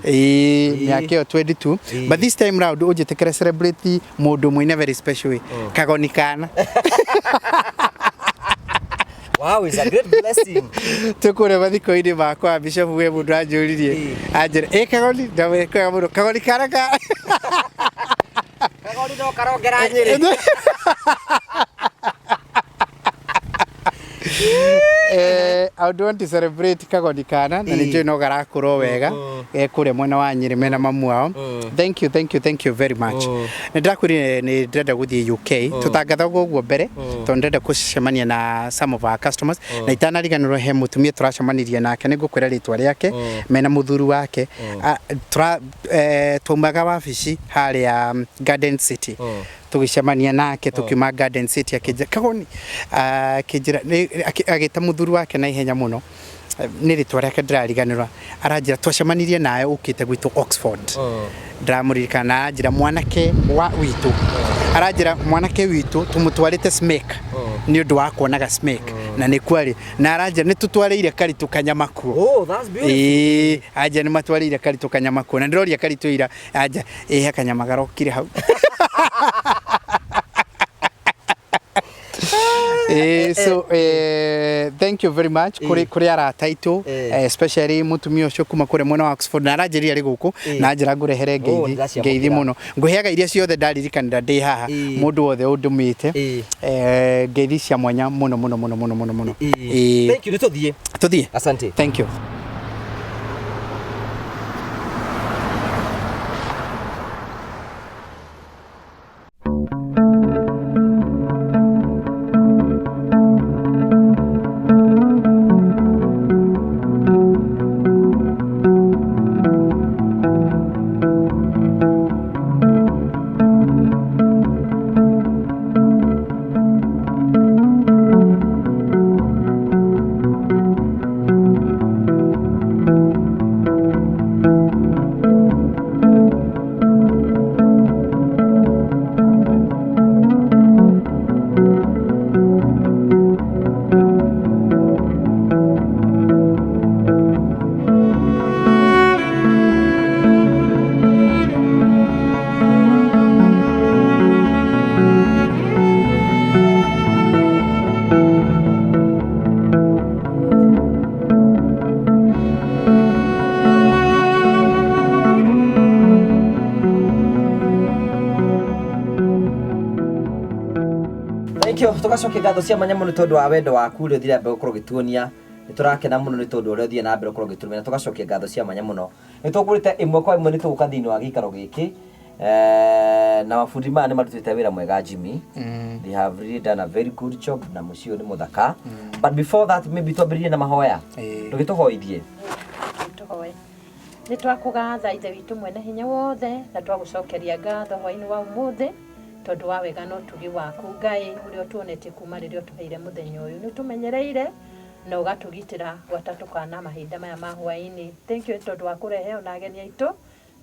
Ĩĩ, mĩaka ĩyo 22, but this time round ũnjĩtĩkĩre celebrate mũndũ ũmwe in a very special way, kagoni kana. Wow, it's a great blessing. Tũkũrĩa mathiko-inĩ makwa, bishop we mũndũ anjũririe, anjĩra ĩ kagoni ndamwĩkaga mũno kagoni kana ka. Kagoni no karongera Nyĩrĩ. I would want to celebrate kagoni kana na nĩ njũĩ no garakũra o wega kũrĩa mwena wa Nyĩrĩ mena mamu wao. Thank you, thank you, thank you very much. Nĩ ndĩrakwĩrire nĩ ndĩrenda gũthiĩ UK, tũtangathaga ũguo mbere tondũ ndĩrenda gũcemania na some of our customers, na itanariganĩrwo he mũtumia tũracemanirie nake, nĩ ngũkwĩra rĩtwa rĩake, mena mũthuri wake. Ah, twaumaga wabici harĩa Garden City, tũgĩcemania nake tũkiuma Garden City, akĩnjĩra kagoni, ah, akĩnjĩra agĩta mũthuri wake na ihenya mũno. Nĩ rĩtwa rĩake ndĩrariganĩrwa, aranjĩra twacemanirie nawe ũkĩte gwitũ Oxford, ndĩramũririkana, na aranjĩra mwanake wa witũ, aranjĩra mwanake witũ tũmũtwarĩte Smek nĩ ũndũ wa kuonaga Smek na nĩ kwarĩ, na aranjĩra nĩ tũtwarĩire Karitũ kanyama kuo. Oh, that's beautiful. Ĩĩ, anja nĩ matwarĩire Karitũ kanyama kuo, na ndĩroria Karitũ ira, anja ĩhe kanyama garokire hau. So thank you very much kuri arata aitũ, especially mutumia ũcio kuma kũrĩa mwena wa Oxford, na aranjĩrire arĩ gũkũ na njĩra ngũrehere Oh, ngeithi. nĩndĩraciamũkĩra. Ngeithi mũno ngũheaga iria ciothe ndaririkanĩra ndĩ haha, mũndũ wothe ũndũmĩte, ngeithi cia mwanya mũno mũno mũno mũno mũno mũno. Thank you, nĩ tũthiĩ. Tũthiĩ. Asante. Thank you. Thank you. Tugacokia ngatho cia mwanya mũno nĩ tondũ wa wendo waku ũrĩa ũthiĩ na mbere gũkorwo ũgĩtuonia. Nĩ tũrakena mũno nĩ tondũ ũrĩa ũthiĩ na mbere gũkorwo ũgĩtũrũmĩrĩra. Tũgacokia ngatho cia mwanya mũno. Nĩ tũkũrĩte ĩmwe kwa ĩmwe, nĩ tũgũka thĩinĩ wa gĩikaro gĩkĩ. Na mabundi maya nĩ marutĩte wĩra mwega, Jimmy. They have really done a very good job, na mũciĩ ũyũ nĩ mũthaka. But before that, maybe twambĩrĩrie na mahoya. Ndũgĩtũhoithie. Tũhoe. Nĩ twakũgatha, Ithe witũ mwene hinya wothe, na twagũcokeria ngatho hwainĩ wa ũmũthĩ tondũ wa wega na ũtugi waku, Ngai, ũrĩa ũtuonetie kuma rĩrĩa ũtũheire mũthenya ũyũ. Nĩ ũtũmenyereire na ũgatũgitĩra gwata tũkana mahinda maya ma hwainĩ. Thank you tondũ wa kũrehe ona ageni aitũ.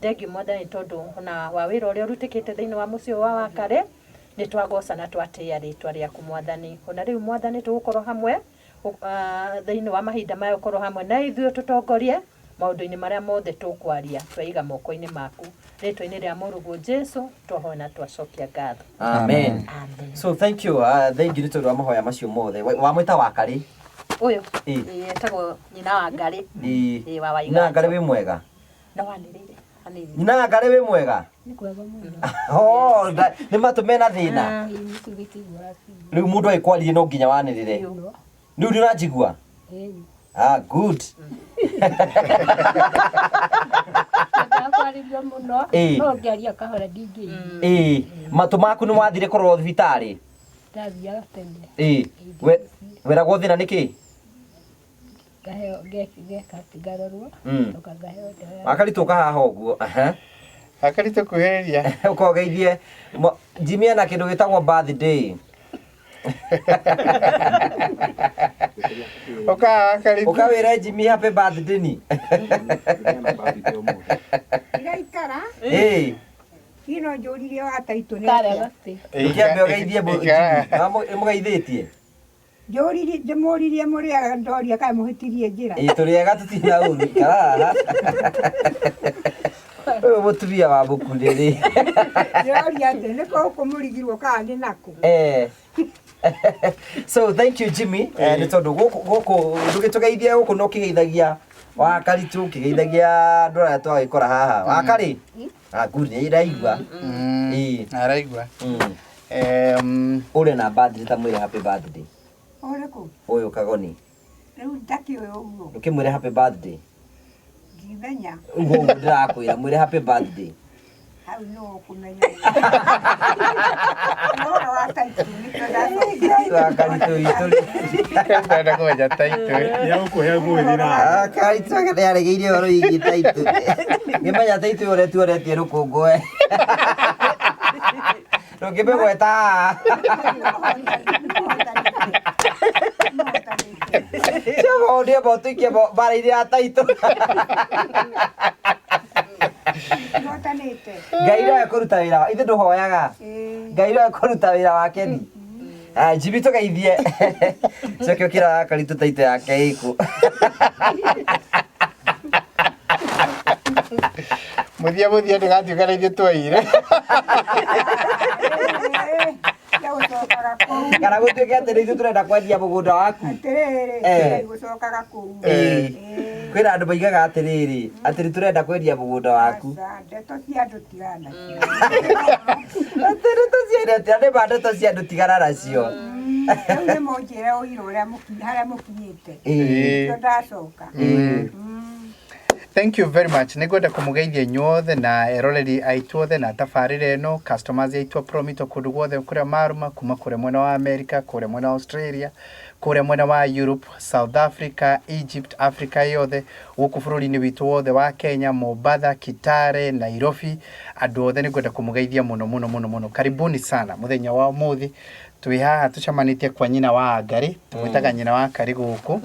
Thank you, Mwathani, tondũ ona wa wĩra ũrĩa ũrutĩkĩte thĩinĩ wa mũciĩ ũyũ wa Wakarĩ. Nĩ twagoca na twatĩĩa rĩtwa rĩaku, Mwathani. Ona rĩu, Mwathani, tũgũkorwo hamwe thĩinĩ wa mahinda maya, ũkorwo hamwe na ithuĩ, tũtongorie maũndũ-inĩ marĩa mothe tũkwaria. Twaiga moko-inĩ maku, rĩtwa-inĩ rĩa mũrũguo Jesu twahoya na twacokia ngatho. Amen. Amen. So thank you. Thank you nĩ tondũ wa mahoya macio mothe. Wamwĩta Wakarĩ? Ũyũ Ĩĩ. Ĩĩ, etagwo nyina wa Ngarĩ. Ĩĩ. Ĩĩ, wa Nyina wa Ngarĩ Waiganjo. wĩ mwega? No wanĩrĩire hanini. Nyina wa Ngarĩ wĩ mwega? Nĩ kwega mũno. Oh, nĩ matũ mena thĩna. Ĩĩ, nĩ tũgĩtigua biũ. Rĩu mũndũ agĩkwaririe no nginya wanĩrĩre. Mũno. Rĩu nĩ ũranjigua? Ĩĩ. Ah, good. Ndakwarĩria mũno. Ĩĩ. No ngĩaria kahora ndingĩigua. Ĩĩ, matũ maku nĩ wathire kũrorwo thibitarĩ? Ndathiaga tene. Ĩĩ. We weragwo thĩna nĩ kĩ? Ngaheo ngeka atĩ ngarorwo. Ndoka ngaheo ndawa. Wakari tũka haha ũguo. Aha. Akari tũkuhĩrĩria. Ũkogeithie. Jimmy ena kĩndũ gĩtagwo birthday. Ũka Wakari. Ũkawĩre Jimmy happy birthday ni. Iraikara. Ĩĩ. Niĩ no njũririe wa taitũ nĩ atĩa. Ndũkĩambe ũgeithie mũgeithĩtie. Njũririe ndĩmũririe mũrĩega ndoria kana mũhĩtirie njĩra. Ĩĩ tũrĩ ega tũtirĩ na ũru ikara haha. Ũyũ mũtumia wa mũkunĩ rĩ. Ndĩroria atĩ nĩ kũu mũrigirwo kana nĩ nakũ. Eh. So thank you Jimmy. Nĩ tondũ gũkũ gũkũ ndũgĩtũgeithie gũkũ no kĩgeithagia wa Karitũ kĩgeithagia andũ arĩa twagĩkora haha. Wa Karĩ? Ah, good, nĩ iraigua. Ĩĩ. Araigua. Ũrĩ na birthday ta mwĩre happy birthday. Ũrĩkũ? Ũyũ Kagoni. Rĩu ndakĩũĩ ũguo. Ndũkĩmwĩre happy birthday. Ndimenya. Ũguo ũguo ndĩrakwĩra mwĩre happy birthday. Hau nĩ ũkũmenya. Ũhoro wa taitũ nĩkĩo ndacokia. Wa Karitũ witũ rĩ. Ndenda kũmenya taitũ. Nĩegũkũhe mwĩrĩ na Ah, Karitũ nĩ aregeire ũhoro wĩgiĩ taitũ. Ngĩmenya taitũ ũrĩa tuoretie rũkũngũ we. Ndũngĩmĩgweta haha. Cio maũndũ amba ũtũikie mbara-inĩ ya taitũ. Nĩhotanĩte. Ngai no ekũruta wĩra wa ithe ndũhoyaga. Ĩĩ. Ngai no ekũruta wĩra wake ni. Ah, Jimmy tũgeithie. Coke ũkĩra Karitũ taitũ yake ĩkũ. Mũthia mũthia ndũgatuĩka na ithuĩ twaire. Gũcokaga kũu. Kana gũtuĩke atĩ nĩ ithuĩ tũrenda kwendia mũgũnda waku. Atĩrĩrĩ, Eh. gũcokaga kũu. Ĩĩ. Kwĩna andũ maigaga atĩrĩrĩ, atĩ nĩ tũrenda kwendia mũgũnda waku. Aca, ndeto cia andũ tigana nacio. Atĩ ndeto cia andũ, nĩ ma ndeto cia andũ tigana nacio. Rĩu nĩ mũnjĩre ũira ũrĩa harĩa mũkinyĩte. Ĩĩ. Nĩkĩo ndacoka. Ĩĩ. Thank you very much. Nĩngwenda kũmũgeithia inyuothe na eroreri aitũ othe na tabarĩra ĩno customers aitũ a Promito kũndũ guothe kũrĩa marũma kuma kũrĩa mwena wa America, kũrĩa mwena wa Australia, kũrĩa mwena wa Europe, South Africa, Egypt, Africa yothe, gũkũ bũrũri-inĩ witũ wothe wa Kenya, Mombatha, Kitale, Nairobi, andũ othe nĩngwenda kũmũgeithia mũno mũno mũno mũno. Karibuni sana mũthenya wa ũmũthĩ twĩ haha tũcemanĩtie kwa nyina wa Ngarĩ, tũmwĩtaga nyina wa Karĩ gũkũ,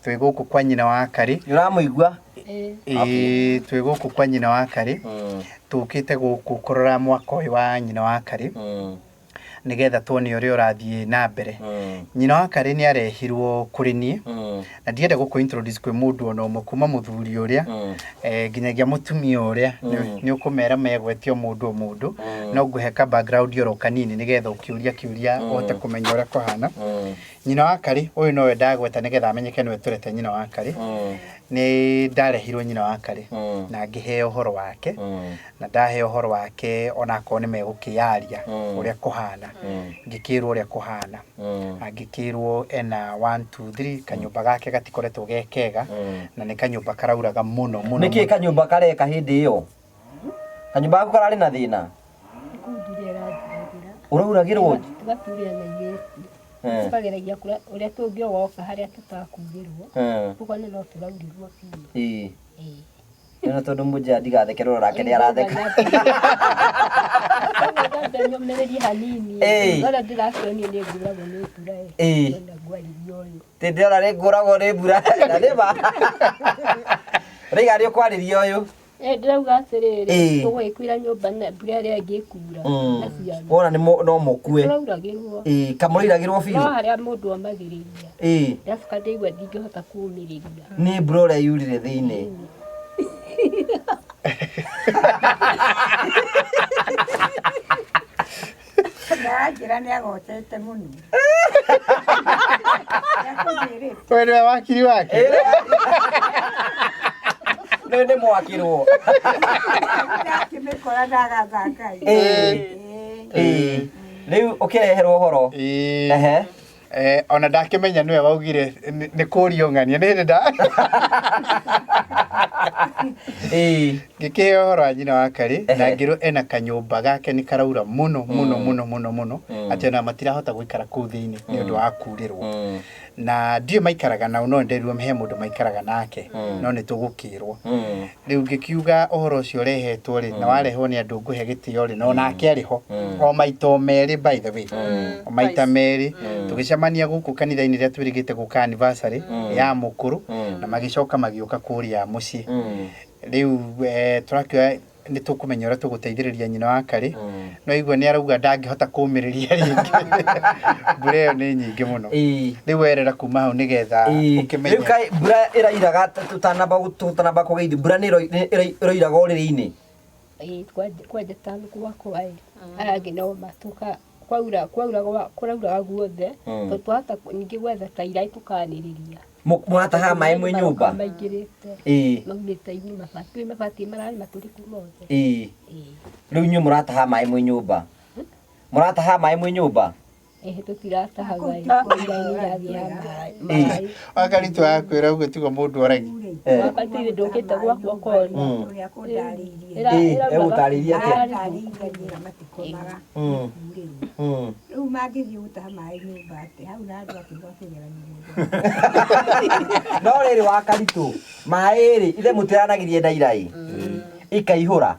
twĩ gũkũ kwa nyina wa Karĩ. Nĩ ũramũigua? Ĩĩ twĩ gũkũ kwa nyina wa Karĩ, tũkĩte gũkũ kũrora mwaka ũyũ wa nyina wa Karĩ nĩgetha tuone ũrĩa ũrathiĩ na mbere. Nyina wa Karĩ nĩ arehirwo kũrĩ niĩ na ndienda gũkũ introduce kwĩ mũndũ ona ũmwe kuma mũthuri ũrĩa nginyagia mũtumia ũrĩa nĩ ũkũmera megwetio mũndũ o mũndũ no ngũhe ka background oro kanini nĩgetha ũkĩũria kĩũria ũhote kũmenya ũrĩa kũhana. Nyina wa Karĩ ũyũ nowe ndagweta nĩgetha amenyeke nĩwe tũrete nyina wa Karĩ. Nĩ ndarehirwo nyina wa Karĩ na ngĩheo ũhoro wake na ndaheo ũhoro wake onakorwo nĩ megũkĩyaria ũrĩa kũhana, ngĩkĩrwo ũrĩa kũhana na ngĩkĩrwo ena 1 2 3 kanyũmba gake gatikoretwo ge kega na nĩ kanyũmba karauraga mũno mũno. Nĩkĩ kanyũmba kareka hĩndĩ ĩyo? Kanyũmba gaku kararĩ na thĩna? Ũrauragĩrwo? Tũgaturia na igĩti. Tũkageragia ũrĩa tũngĩogoka harĩa tũtakurĩrwo. Ũguo no tũraurĩrwo biũ. Ĩĩ. Nĩ tondũ mũnjia ndigatheke rora nake nĩ aratheka. Nyũmĩrĩrie hanini. Ĩĩ. Ũrĩa ndĩrakĩonio nĩ nguragwo nĩ mbura ĩ. Ĩĩ. Ndĩrenda ngwarĩrie ũyũ. Tĩ ndĩrona nĩ ngũragwo nĩ mbura na nĩ ma. Rĩiga nĩ ũkwarĩria ũyũ. Ndĩrauga atĩrĩrĩ, Ĩĩ. tũgũgĩkuira nyũmba na mbura ĩrĩa ĩngĩ ĩkura na ciana. Wona nĩ no mũkue. Tũrauragĩrwo. Ĩĩ, kamũrairagĩrwo No biũ. harĩa mũndũ omagĩrĩria. Ĩĩ. Ndacoka ndĩigua ndingĩhota kũũmĩrĩria. Nĩ mbura ũrĩa yurire thĩinĩ. Ndaranjĩra nĩ agocete mũno. Nĩakũnjĩrĩte. We nĩwe wakiri wake? Nĩ nĩ mwakĩrwo. Ndakĩmĩkora ndagatha Ngai. Ĩĩ. Ĩĩ. Rĩu ũkĩreherwo ũhoro. Ĩĩ. Ehe. Ona ndakĩmenya nĩwe waugire nĩ kũrio ng'ania nĩ hĩndĩ nda. Ĩĩ. Ngĩkĩheo ũhoro wa nyina wa Karĩ na Ehe. ngĩrwo ena kanyũmba gake nĩ karaura mũno mũno mũno mũno mũno atĩ ona matirahota gũikara kũu thĩinĩ nĩ ũndũ wa kurĩrwo. Na ndiũĩ maikaraga nao no nderirwo he mũndũ maikaraga nake no nĩ tũgũkĩrwo. Rĩu ngĩkiuga ũhoro ũcio ũrehetwo rĩ na warehwo nĩ andũ ngũhe gĩtĩo rĩ na onake arĩ ho o maita o merĩ by the way o maita merĩ tũgĩcemania gũkũ kanitha-inĩ rĩrĩa twĩrĩgĩte gũka anniversary ya mũkũrũ na magĩcoka magĩũka kũrĩa mũciĩ. Rĩu tũrakĩoya Nĩ tũkũmenya ũrĩa tũgũteithĩrĩria nyina wa Karĩ. No igua nĩ arauga ndangĩhota kũmĩrĩria rĩngĩ, mbura ĩyo nĩ nyingĩ mũno. Rĩu werera kuma hau nĩgetha ũkĩmenye. Rĩu kaĩ mbura ĩrairaga tũtanamba kũgeithio, mbura nĩ ĩroiraga ũrĩrĩ-inĩ? Ĩĩ, kwanja ta gwakwa ĩ, aya angĩ no matuka kwaura kwauraga kũrauraga guothe. Tondũ twahota ningĩ gwetha ta iraĩ tũkanĩrĩria. Mũratahaga maĩ mwĩ nyũmba? Maingĩrĩte. Maumĩte igũrũ, mabati mabati mararĩ matũrĩku mothe. Ĩĩ. Rĩu inyuĩ mũrataha maĩ mwĩ nyũmba? Mũrataha maĩ mwĩ nyũmba? Ĩhĩ, tũtiratahaga ĩ, iraĩ nĩ iragĩa maĩ. Wakaritũ akwĩra ũguo tiguo mũndũ oragi. Wakati ndũkĩte gwakwa kona. Ũrĩa kũndarĩirie. Egũtarĩirie atĩa? Arandarĩirie nyĩra matikomaga. Rĩu mangĩthiĩ gũtaha maĩ nyũmba atĩ hau na andũ akĩgwa kĩgeranio. No rĩrĩ, Wakaritũ, maĩ rĩ, ithe mũtiranagirie na iraĩ ikaihũra?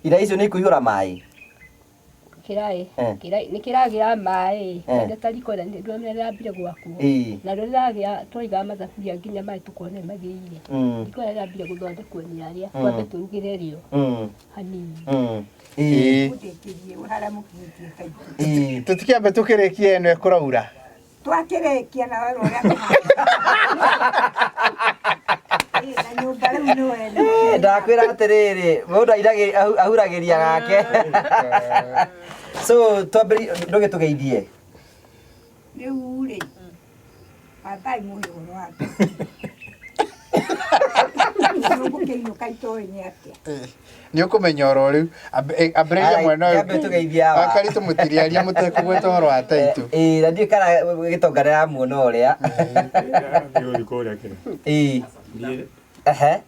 Iraĩ icio nĩ ikũihũra maĩ? Kĩraĩ kĩraĩ nĩ kĩragĩa maĩ. Kwanja ta riko rĩrambire gwakwo na rĩragĩa, twaigaga mathaburia nginya maĩ tũkona magĩire. Riko rĩrambire gũthondekwo nĩ arĩa twambe tũrugĩre rĩo hanini. Mũndĩkĩrie harĩa mũkinyĩtie taitũ. Tũtikĩambe tũkĩrĩkie ĩno ĩkũraura. Twakĩrĩkia na werwo ũrĩa kũhana. Ĩ, na nyũmba rĩu nĩ wene. Ndakwĩra atĩrĩrĩ, mũndũ ahuragĩria gake. So twambĩrĩrie, ndũgĩtũgeithie. Rĩu rĩ, ambai mũhe ũhoro wa mbere. Mũkĩinũka itoĩ nĩ atĩa? Nĩ ũkũmenya oro rĩu. Ambĩrĩria Aya, mwena ũyũ. kĩambe tũgeithie hawa. Wakaritũ mũtiriaria mũtekũgweta ũhoro wa taitũ. Ĩĩ, na ndiũĩ kana gĩtonga ndĩramuona ũrĩa. Nĩ kũrĩa kĩrĩ. Ehe.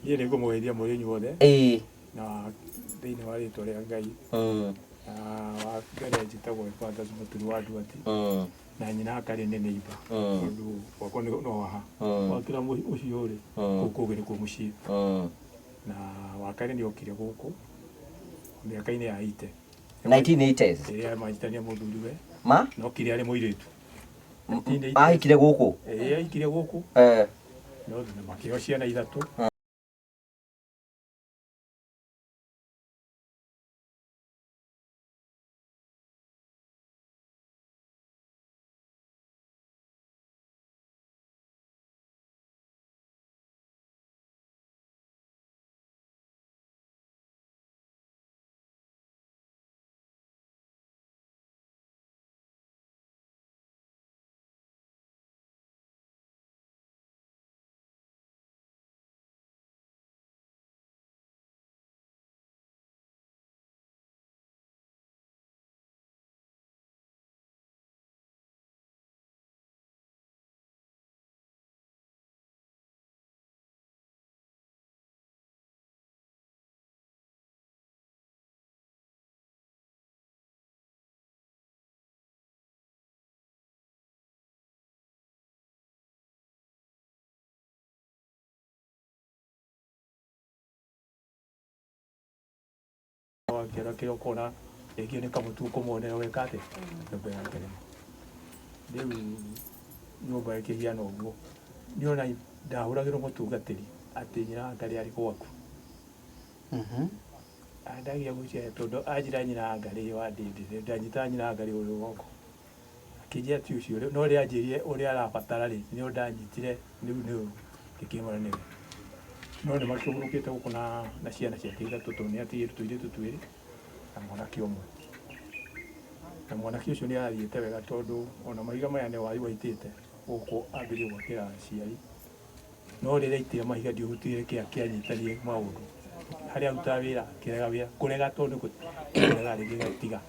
Niĩ nĩ ngũmũgeithia mũrĩ inyuothe. Na thĩinĩ wa rĩtwa rĩa Ngai. Na wa mbere njĩtagwo Ephathas Mũturi wa Nduati. Na nyina akarĩ nĩ neighbor. Tondũ gwakwa no haha. Wakĩra ũcio rĩ, kũu kũngĩ nĩkuo mũciĩ. Na wakarĩ nĩ okire gũkũ mĩaka-inĩ ya 80. 1980s. Ĩrĩa manjitania mũthuriwe. Ma? Na okire arĩ mũirĩtu. Ahikire gũkũ? Ĩĩ, ahikire gũkũ. No na makĩheo ciana ithatũ. Wakĩra kĩrĩa ũkona rĩngĩ nĩ kamũtu ũkũmuonera weka atĩa nyũmba yake rĩmwe. Rĩu nyũmba ĩkĩhiana ũguo, niĩ ona ndahũragĩrwo mũtungatĩri atĩ nyina wa Ngarĩ arĩ gwaku. Andagia gũciara tondũ anjĩra nyina wa Ngarĩ wa ndĩndĩ ndanyitaga nyina wa Ngarĩ ũrĩ goko akĩnjĩra ti ũcio, no rĩrĩa anjĩrire ũrĩa arabatara rĩ, nĩo ndanyitire rĩu nĩ ngĩkĩmwĩra nĩwe. No nĩ makĩhurũkĩte gũkũ na ciana ciake ithatũ tondũ nĩ atigĩte tũirĩtu twĩrĩ na mwanake ũmwe. Na mwanake ũcio nĩ arathiĩte wega tondũ ona mahiga maya nĩ wari waitĩte gũkũ ambĩrĩrie gwakĩra aciari. No rĩrĩa aitire mahiga ndiũhutire kĩa kĩanyitanie maũndũ. Harĩa arutaga wĩra akĩrega wĩra, kũrega tondũ nĩ kũrega rĩngĩ gatiga.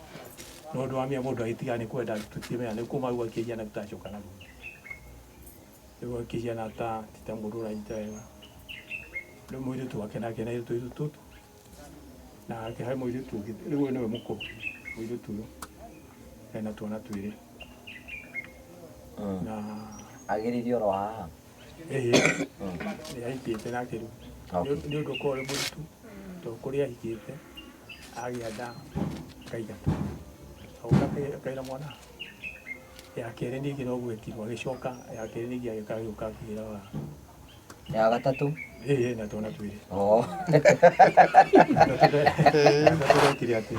No ũndũ wa mĩa mũndũ agĩtiga nĩ kwenda tũtimenya nĩ kuma rĩu akĩhiana tũtacoka na thutha. Rĩu akĩhiana ta ti ta mũndũ ũranyita wega. Rĩu mũirĩtu wake nake na tũirĩtu tũtũ. Na akĩhe mũirĩtu ũngĩ, rĩu ũyũ nĩwe mũkũrũ, mũirĩtu ũyũ ena twana twĩrĩ. Na agĩrĩire oro haha. Ĩĩ, nĩ ahikĩte nake rĩu. Nĩ ũndũ ũkoragwo ũrĩ mũritũ tondũ kũrĩa ahikĩte agĩa nda akaingatwo. Agoka akaĩra mwana ya kerĩ ningĩ noguo ekirwo agĩcoka ya kerĩ ningĩ agĩũka agĩũka akĩgĩra wa Ya gatatũ. Ĩĩ, na twana twĩrĩ. Oh. Tũrekire atĩ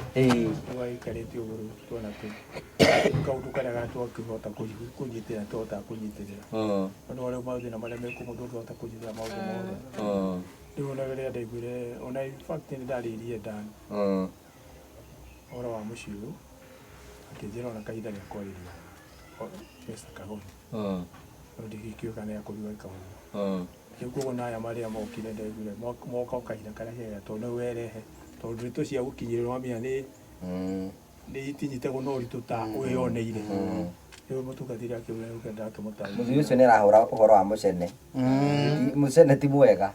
twaikarĩte ũguo rĩu twana tũu kaũndũ karĩa gatwakĩhota kũnyitĩrĩra tũhotaga kũnyitĩrĩra. Tondũ rĩu mathĩna marĩa mekuo mũndũ ndũhota kũnyitĩrĩra maũndũ mothe. Rĩu ona rĩrĩa ndaiguire, ona in fact nĩ ndarĩirie Dan ũhoro wa mũciĩ ũyũ, akĩnjĩra ona kahinda gĩa kwarĩria Mr. Kagoni. No ndigĩkĩũĩ kana nĩakorirwo eka ũguo. Rĩu koguo na aya marĩa mokire ndaiguire moka o kahinda karĩa kega tondũ nĩwe werehe, tondũ ndeto cia gũkinyĩrĩrwo wamenya nĩ nĩ itinyitagwo na ũritũ ta wĩyoneire. Rĩu mũtungatĩri akĩũria rĩu ndakĩmũtarĩria. Mũthuri ũcio nĩ arahũra ũhoro wa mũcene. Mũcene ti mwega.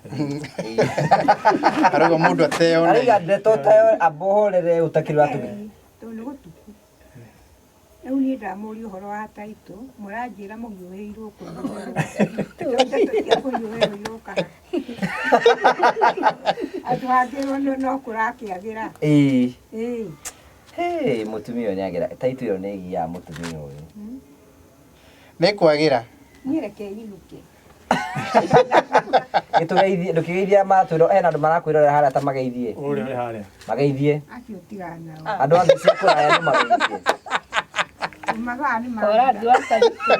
Arauga mũndũ ateyoneire. Arauga ndeto tayo amba ũhorere ũtakĩrĩ ũratũmĩra. Tondũ nĩ gũtuku. Rĩu niĩ ndamũria ũhoro wa taitũ, mũranjĩra mũhiũhĩirwo kũhiũhĩrwo. Ndeto cia kũhiũhĩrwo irũkaga. Andũ angĩ no kũrakĩagĩra. Ĩĩ. Ĩĩ. Hey, mũtumia ũyũ nĩagĩra taitũ ĩyo nĩ ĩgiaga mũtumia ũyũ. Nĩ kwagĩra. Niĩ reke nyinũke. Gĩtũgeithie, ndũkĩgeithie matwĩro, hena andũ marakwĩrorera harĩa ta mageithie. Ũrĩa ũrĩ harĩa. Mageithie. Acio tigana nao. Andũ a thĩ cia kũraya nĩ mageithie. Mathaa nĩ Kora andũ a Karitũ.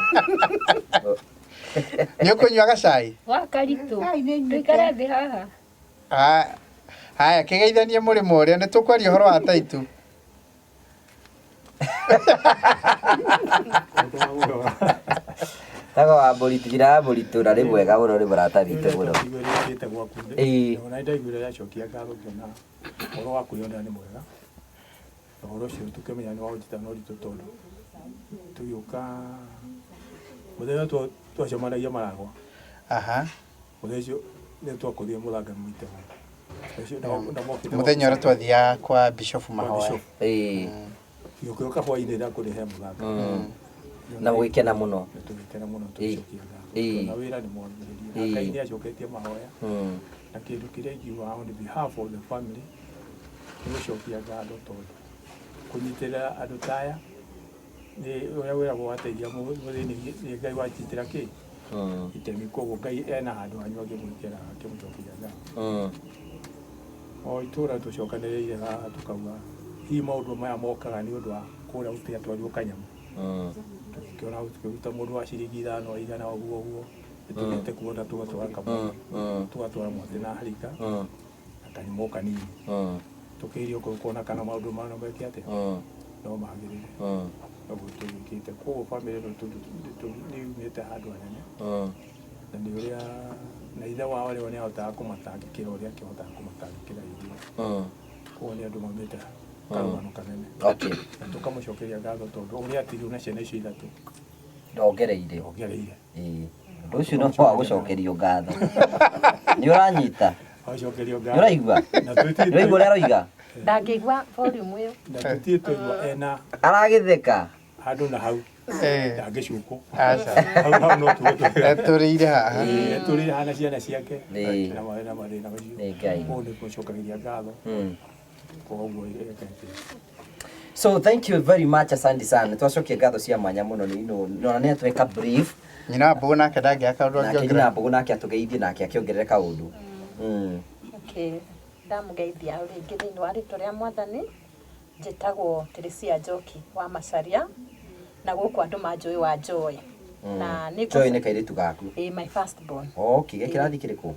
Nĩ ũkũnyua gacai? Wa Karitũ. Tũikare thĩ haha. Haya, kĩgeithanie mũrĩmo ũrĩa, nĩ tũkwaria ũhoro wa taitũ. Tago wa Mũritũ, njĩra ya Mũritũ na nĩ mwega mũno, nĩ mũrata witũ mũno. Ndaiguire gwaku. Ĩĩ. Ona ndaiguire yacokia ngatho ngĩona ũhoro wa kwĩyonera nĩ mwega. Na ũhoro ũcio tũkĩmenya nĩ wa ũnjita na ũritũ tondũ tũgĩũka mũthenya ũyũ twacemanagia maragwa. Aha. Mũthenya ũcio nĩ twakũthire mũthanga mũite mũno. Mũthenya ũrĩa twathiaga kwa Bishop mahoya. Ĩĩ. Gĩũka hwainĩ ndakũrehe mũthanga. Na mũgĩkena mũno. Tũgĩkena mũno tũgĩcokia ngatho. Ĩĩ. Na wĩra nĩ mwambĩrĩrie. Ĩĩ. Ngai nĩ acoketie mahoya. Na kĩndũ kĩrĩa ingiuga on behalf of the family nĩ gũcokia ngatho tondũ kũnyitĩrĩra andũ ta aya nĩ ũrĩa wĩragwo wateithia mũthĩni nĩ Ngai wanyitĩra kĩ itemi, koguo Ngai ena handũ hanyu angĩmwĩkĩra akĩmũcokeria ngatho. O itũra tũcokanĩrĩire haha tũkauga hihi maũndũ maya mokaga nĩ ũndũ wa kũrĩa gũtigatwarirwo kanyamũ. Tũgĩkĩona tũkĩruta mũndũ wa ciringi ithano igana ũguo ũguo nĩtũthiĩte kuona tũgatwara kamwe tũgatwara mwatĩ na harika na kanyamũ o kanini tũkĩgeria kuona kana maũndũ maya no meke atĩa no magĩrĩre noguo tũgĩkĩte. Koguo bamĩrĩ ĩno nĩ yumĩte handũ hanene na nĩ ũrĩa na ithe wao rĩo nĩ ahotaga kũmatangĩkĩra ũrĩa akĩhotaga kũmatangĩkĩra ithuĩ. Koguo nĩ andũ maumĩte karũgano kanene. Okay. Na tũkamũcokeria ngatho tondũ ũrĩa atigirwo na ciana icio ithatũ Ndongereire. Ndongereire. Ĩĩ. Ũndũ ũcio no wa gũcokerio ngatho. Nĩ ũranyita? Acokerio Nĩ ngatho. ũraigua? Na tũtirĩ Nĩ ũraigua ũrĩa aroiga? Ndangĩigua volume ĩyo. Na tũtirĩ twaigua ena Aragĩtheka. handũ na hau. Ndangĩcukwo. Aca. Hau hau no tuge twega. Etũrĩire haha. Ĩĩ, etũrĩire haha na ciana ciake. Ĩĩ. Na mathĩna macio. Nĩ Ngai. Koguo nĩ kũmũcokeria ngatho. Koguo ĩkete. So thank you very much, asante sana. Twacokia ngatho cia mwanya mũno nĩ ino nona nĩ atweka brief. Nyina wa Mbũgũ nake ndangĩaga kaũndũ Nake angĩongerera. nyina wa Mbũgũ nake atũgeithie nake akĩongerere kaũndũ. Okay. Ndamũgeithia rĩngĩ thĩinĩ wa rĩtwa rĩa Mwathani. Njĩtagwo Teresia Njoki wa Macharia na gũkũ andũ manjũĩ wa Joy. Na nĩ Joy nĩ kairĩtu gaku. Ĩĩ, my first born. Okay, gĩkĩrathi kĩrĩkũ?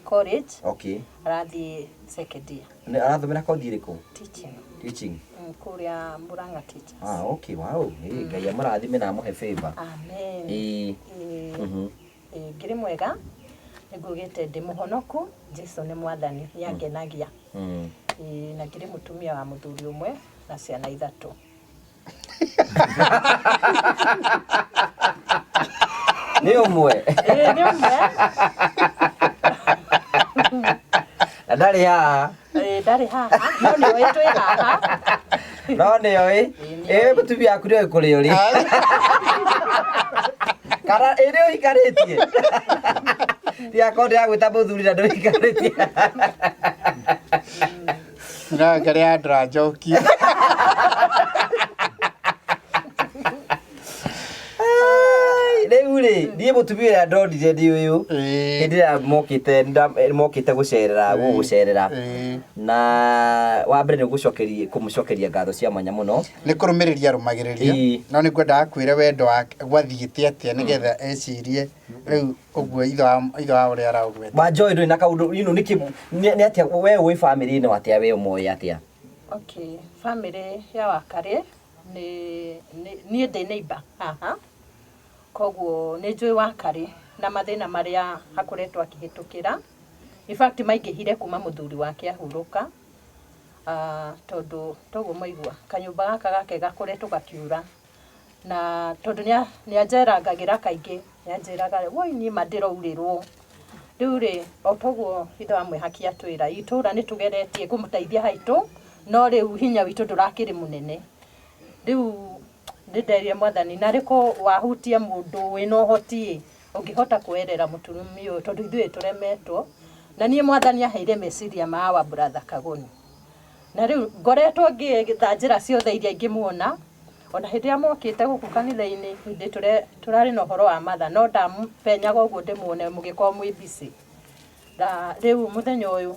College. Okay. Arathiĩ second year. Nĩ arathomera kothi ĩrĩkũ? Teaching. Teaching. Kũrĩa Murang'a Teachers. Ah, okay, wow. Ĩĩ, Ngai amũrathime na amũhe favor. Amen. Ĩĩ. Ĩĩ, ngĩrĩ mwega nĩ ngugĩte ndĩ mũhonoku, Jesu nĩ mwathani, nĩ angenagia. Ĩĩ, na ngĩrĩ mũtumia wa mũthuri ũmwe na ciana ithatũ. Nĩ ũmwe. Ĩĩ, nĩ ũmwe. Na ndarĩ haha. Ĩĩ, ndarĩ haha, no nĩ oĩ twĩ haha. No nĩ oĩ. Ĩĩ, mũtumia waku nĩ oĩ kũrĩa ũrĩ. Kana ĩ nĩ ũhikanĩtie? Tigakorwo ndĩragwĩta mũthuri na ndũhikanĩtie. Nyina wa Ngarĩ ya Andra Njoki. Rĩu rĩ, Rĩu rĩ, niĩ mũtumia ũrĩa ndonire nĩ ũyũ. Hĩndĩ ĩrĩa mokĩte mokĩte gũcerera gũgũcerera. Na wa mbere nĩ gũcokeria kũmũcokeria ngatho cia mwanya mũno. Nĩ kũrũmĩrĩria arũmagĩrĩria. No nĩ ngwendaga kwĩre wendo wake gwathiĩte atĩa nĩgetha ecirie rĩu ũguo ithe wa ithe wa ũrĩa araũgweta. Wa Joy ndũrĩ na kaũndũ, you know, nĩkĩ nĩ nĩ atĩa we wĩ family ĩno atĩa we ũmoĩ atĩa? Okay, family ya Wakarĩ nĩ niĩ ndĩ neighbor haha, koguo nĩ njũĩ Wakarĩ na mathĩna marĩa akoretwo akĩhĩtũkĩra. In fact maingĩhire kuma mũthuri wake ahurũka, tondũ toguo mwaigua kanyũmba gaka gake gakoretwo gakiura. Na tondũ nĩ anjerangagĩra kaingĩ, nĩ anjĩraga woi niĩ ma ndĩraurĩrwo. Rĩu rĩ, o toguo ithe wa mwĩhaki atwĩra, itũra nĩ tũgeretie kũmũteithia haitũ, no rĩu hinya witũ ndũrakĩrĩ mũnene. Rĩu nĩ nderire mwathani narĩ ko wahutia mũndũ wĩna ũhoti ĩ, ũngĩhota kwerera mũtumia ũyũ tondũ ithuĩ tũremetwo. Na niĩ mwathani aheire meciria ma our brother Kagoni. Na rĩu ngoretwo ngĩetha njĩra ciothe iria ingĩmuona, ona hĩndĩ ĩrĩa mokĩte gũkũ kanitha-inĩ, hĩndĩ tũrarĩ na ũhoro wa matha, no ndapenyaga ũguo ndĩmuone mũgĩkorwo mwĩ busy. Na rĩu mũthenya ũyũ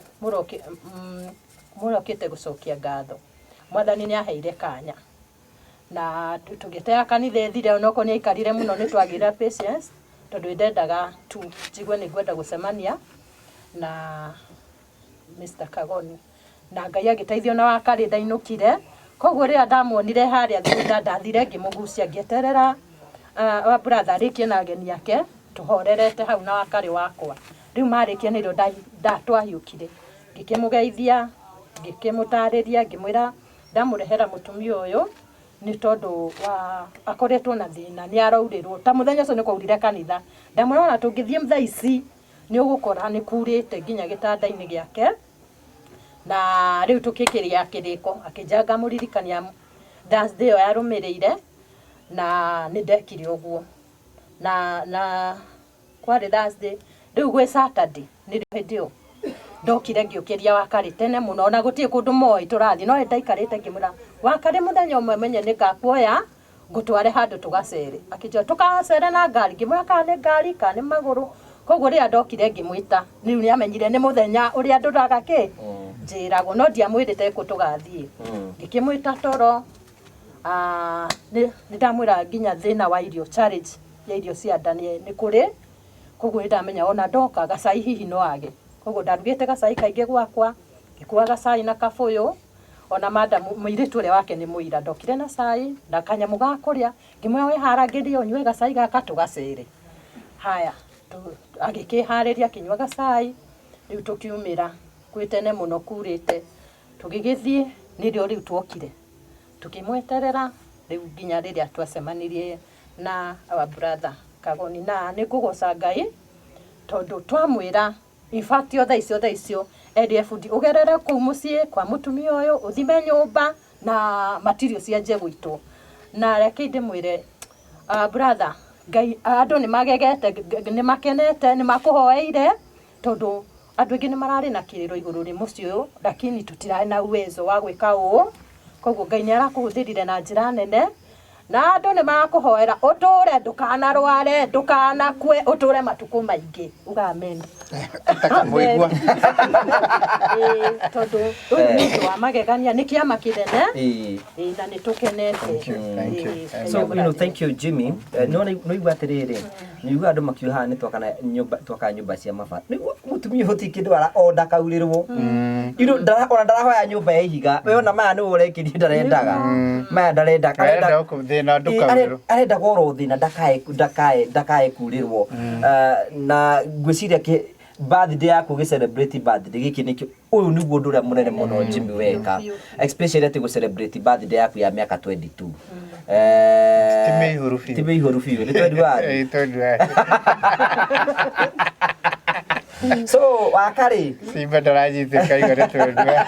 mũrokĩte gũcokia ngatho, mwathani nĩ aheire kanya. Na tũgĩtega kanitha ĩthire onokorwo nĩ aikarire mũno nĩ twagĩire patience, tondũ nĩ ndendaga tu njigue nĩ ngwenda gũcemania na Mr. Kagoni. Na Ngai agĩteithia ona wakarĩ ndainũkire. Koguo rĩrĩa ndamuonire harĩa thutha ndathire ngĩmũgucia ngĩeterera wa brother arĩkie na ageni ake tũhorerete hau na wakarĩ wakwa. Rĩu marĩkia nĩrĩo twahiũkire. Ngĩkĩmũgeithia, ngĩkĩmũtarĩria, ngĩmwĩra ndamũrehera mũtumia ũyũ nĩ tondũ wa akoretwo na thĩna nĩ araurĩrwo. Ta mũthenya ũcio nĩ kwaurire kanitha. Ndamwĩra ona tũngĩthiĩ thaa ici nĩ ũgũkora nĩ kurĩte nginya gĩtanda-inĩ gĩake. Na rĩu tũkĩkĩrĩa kĩrĩko akĩnjanga ngamũririkania Thursday ĩyo yarũmĩrĩire na nĩ ndekire ũguo. Na kwarĩ Thursday, rĩu gwĩ Saturday nĩrĩo hĩndĩ ĩyo ndokire ngĩũkĩria Wakarĩ tene mũno ona gũtirĩ kũndũ moĩ tũrathiĩ no nĩndaikarĩte ngĩmwĩra Wakarĩ mũthenya ũmwe menye nĩ ngakuoya ngũtware handũ tũgacere. Akĩnjĩra tũgacere na ngari, ngĩmwĩra kana nĩ ngari kana nĩ magũrũ. Koguo rĩrĩa ndokire ngĩmwĩta rĩu nĩ amenyire nĩ mũthenya ũrĩa ndũraga kĩ njĩragwo, no ndiamwĩrĩte kũ tũgathiĩ. Ngĩkĩmwĩta toro, nĩ ndamwĩra nginya thĩna wa irio, challenge ya irio cia nda nĩ kũrĩ, koguo nĩ ndamenya ona ndoka gacai hihi no age. Koguo ndarugĩte gacai kaingĩ gwakwa, ngĩkua gacai na kabũyũ, ona madam mũirĩtu ũrĩa wake nĩ mũira, ndokire na cai na kanyamũ ga kũrĩa, ngĩmwĩra we harangĩrie ũnyue gacai gaka tũgacere. Haya, agĩkĩharĩria akĩnyua gacai, rĩu tũkiumĩra gwĩ tene mũno kurĩte, tũgĩgĩthiĩ nĩrĩo rĩu tuokire, tũkĩmweterera rĩu nginya rĩrĩa twacemanirie na our brother Kagoni. Na nĩ ngũgoca Ngai tondũ twamwĩra in fact o thaa icio thaa icio erire bundi ũgerere kũu mũciĩ kwa mũtumia ũyũ ũthime nyũmba na material cianjie gũitwo. Na reke ndĩmwĩre brother, Ngai andũ nĩ magegete, nĩ makenete, nĩ makũhoeire tondũ andũ aingĩ nĩ mararĩ na kĩrĩro igũrũ rĩ mũciĩ ũyũ, lakini tũtirarĩ na uwezo wa gwĩka ũũ. Koguo Ngai nĩ arakũhũthĩrire na njĩra nene na andũ nĩ marakũhoera ũtũre, ndũkanarware, ndũkanakue, ũtũre matukũ maingĩ. Uga amen. Takamũigua. Ĩĩ, tondũ ũyũ nĩ ũndũ wa magegania, nĩ kĩama kĩnene. Ĩĩ, na nĩ tũkenete. Thank you, thank you. Ĩĩ, So, you know, thank you Jimmy. No no igua atĩrĩrĩ, nĩ igua andũ makiuga haha nĩ twakana nyũmba twakaga nyũmba cia mabati. Nĩguo mũtumia ũti kĩndũ ara o ndakaurĩrwo. You know, ndara ona ndarahoya nyũmba ya ihiga. We ona maya nĩwe ũrekĩrie ndarendaga. Maya ndarendaga. Arenda thĩna ndũkaurĩrwo. Arenda goro thĩna ndakae ndakae ndakae kurĩrwo. Na ngwĩciria kĩ birthday yaku gĩ celebrate birthday gĩkĩ nĩkĩo ũyũ nĩguo ũndũ ũrĩa mũnene mũno Jimmy weka, especially atĩ gũ celebrate birthday yaku ya mĩaka 22. Ti mĩihũru biũ. Ti mĩihũru biũ, nĩ 21. Ĩĩ, 21. So Wakarĩ, Simba ndaranyitĩka igũrũ 21.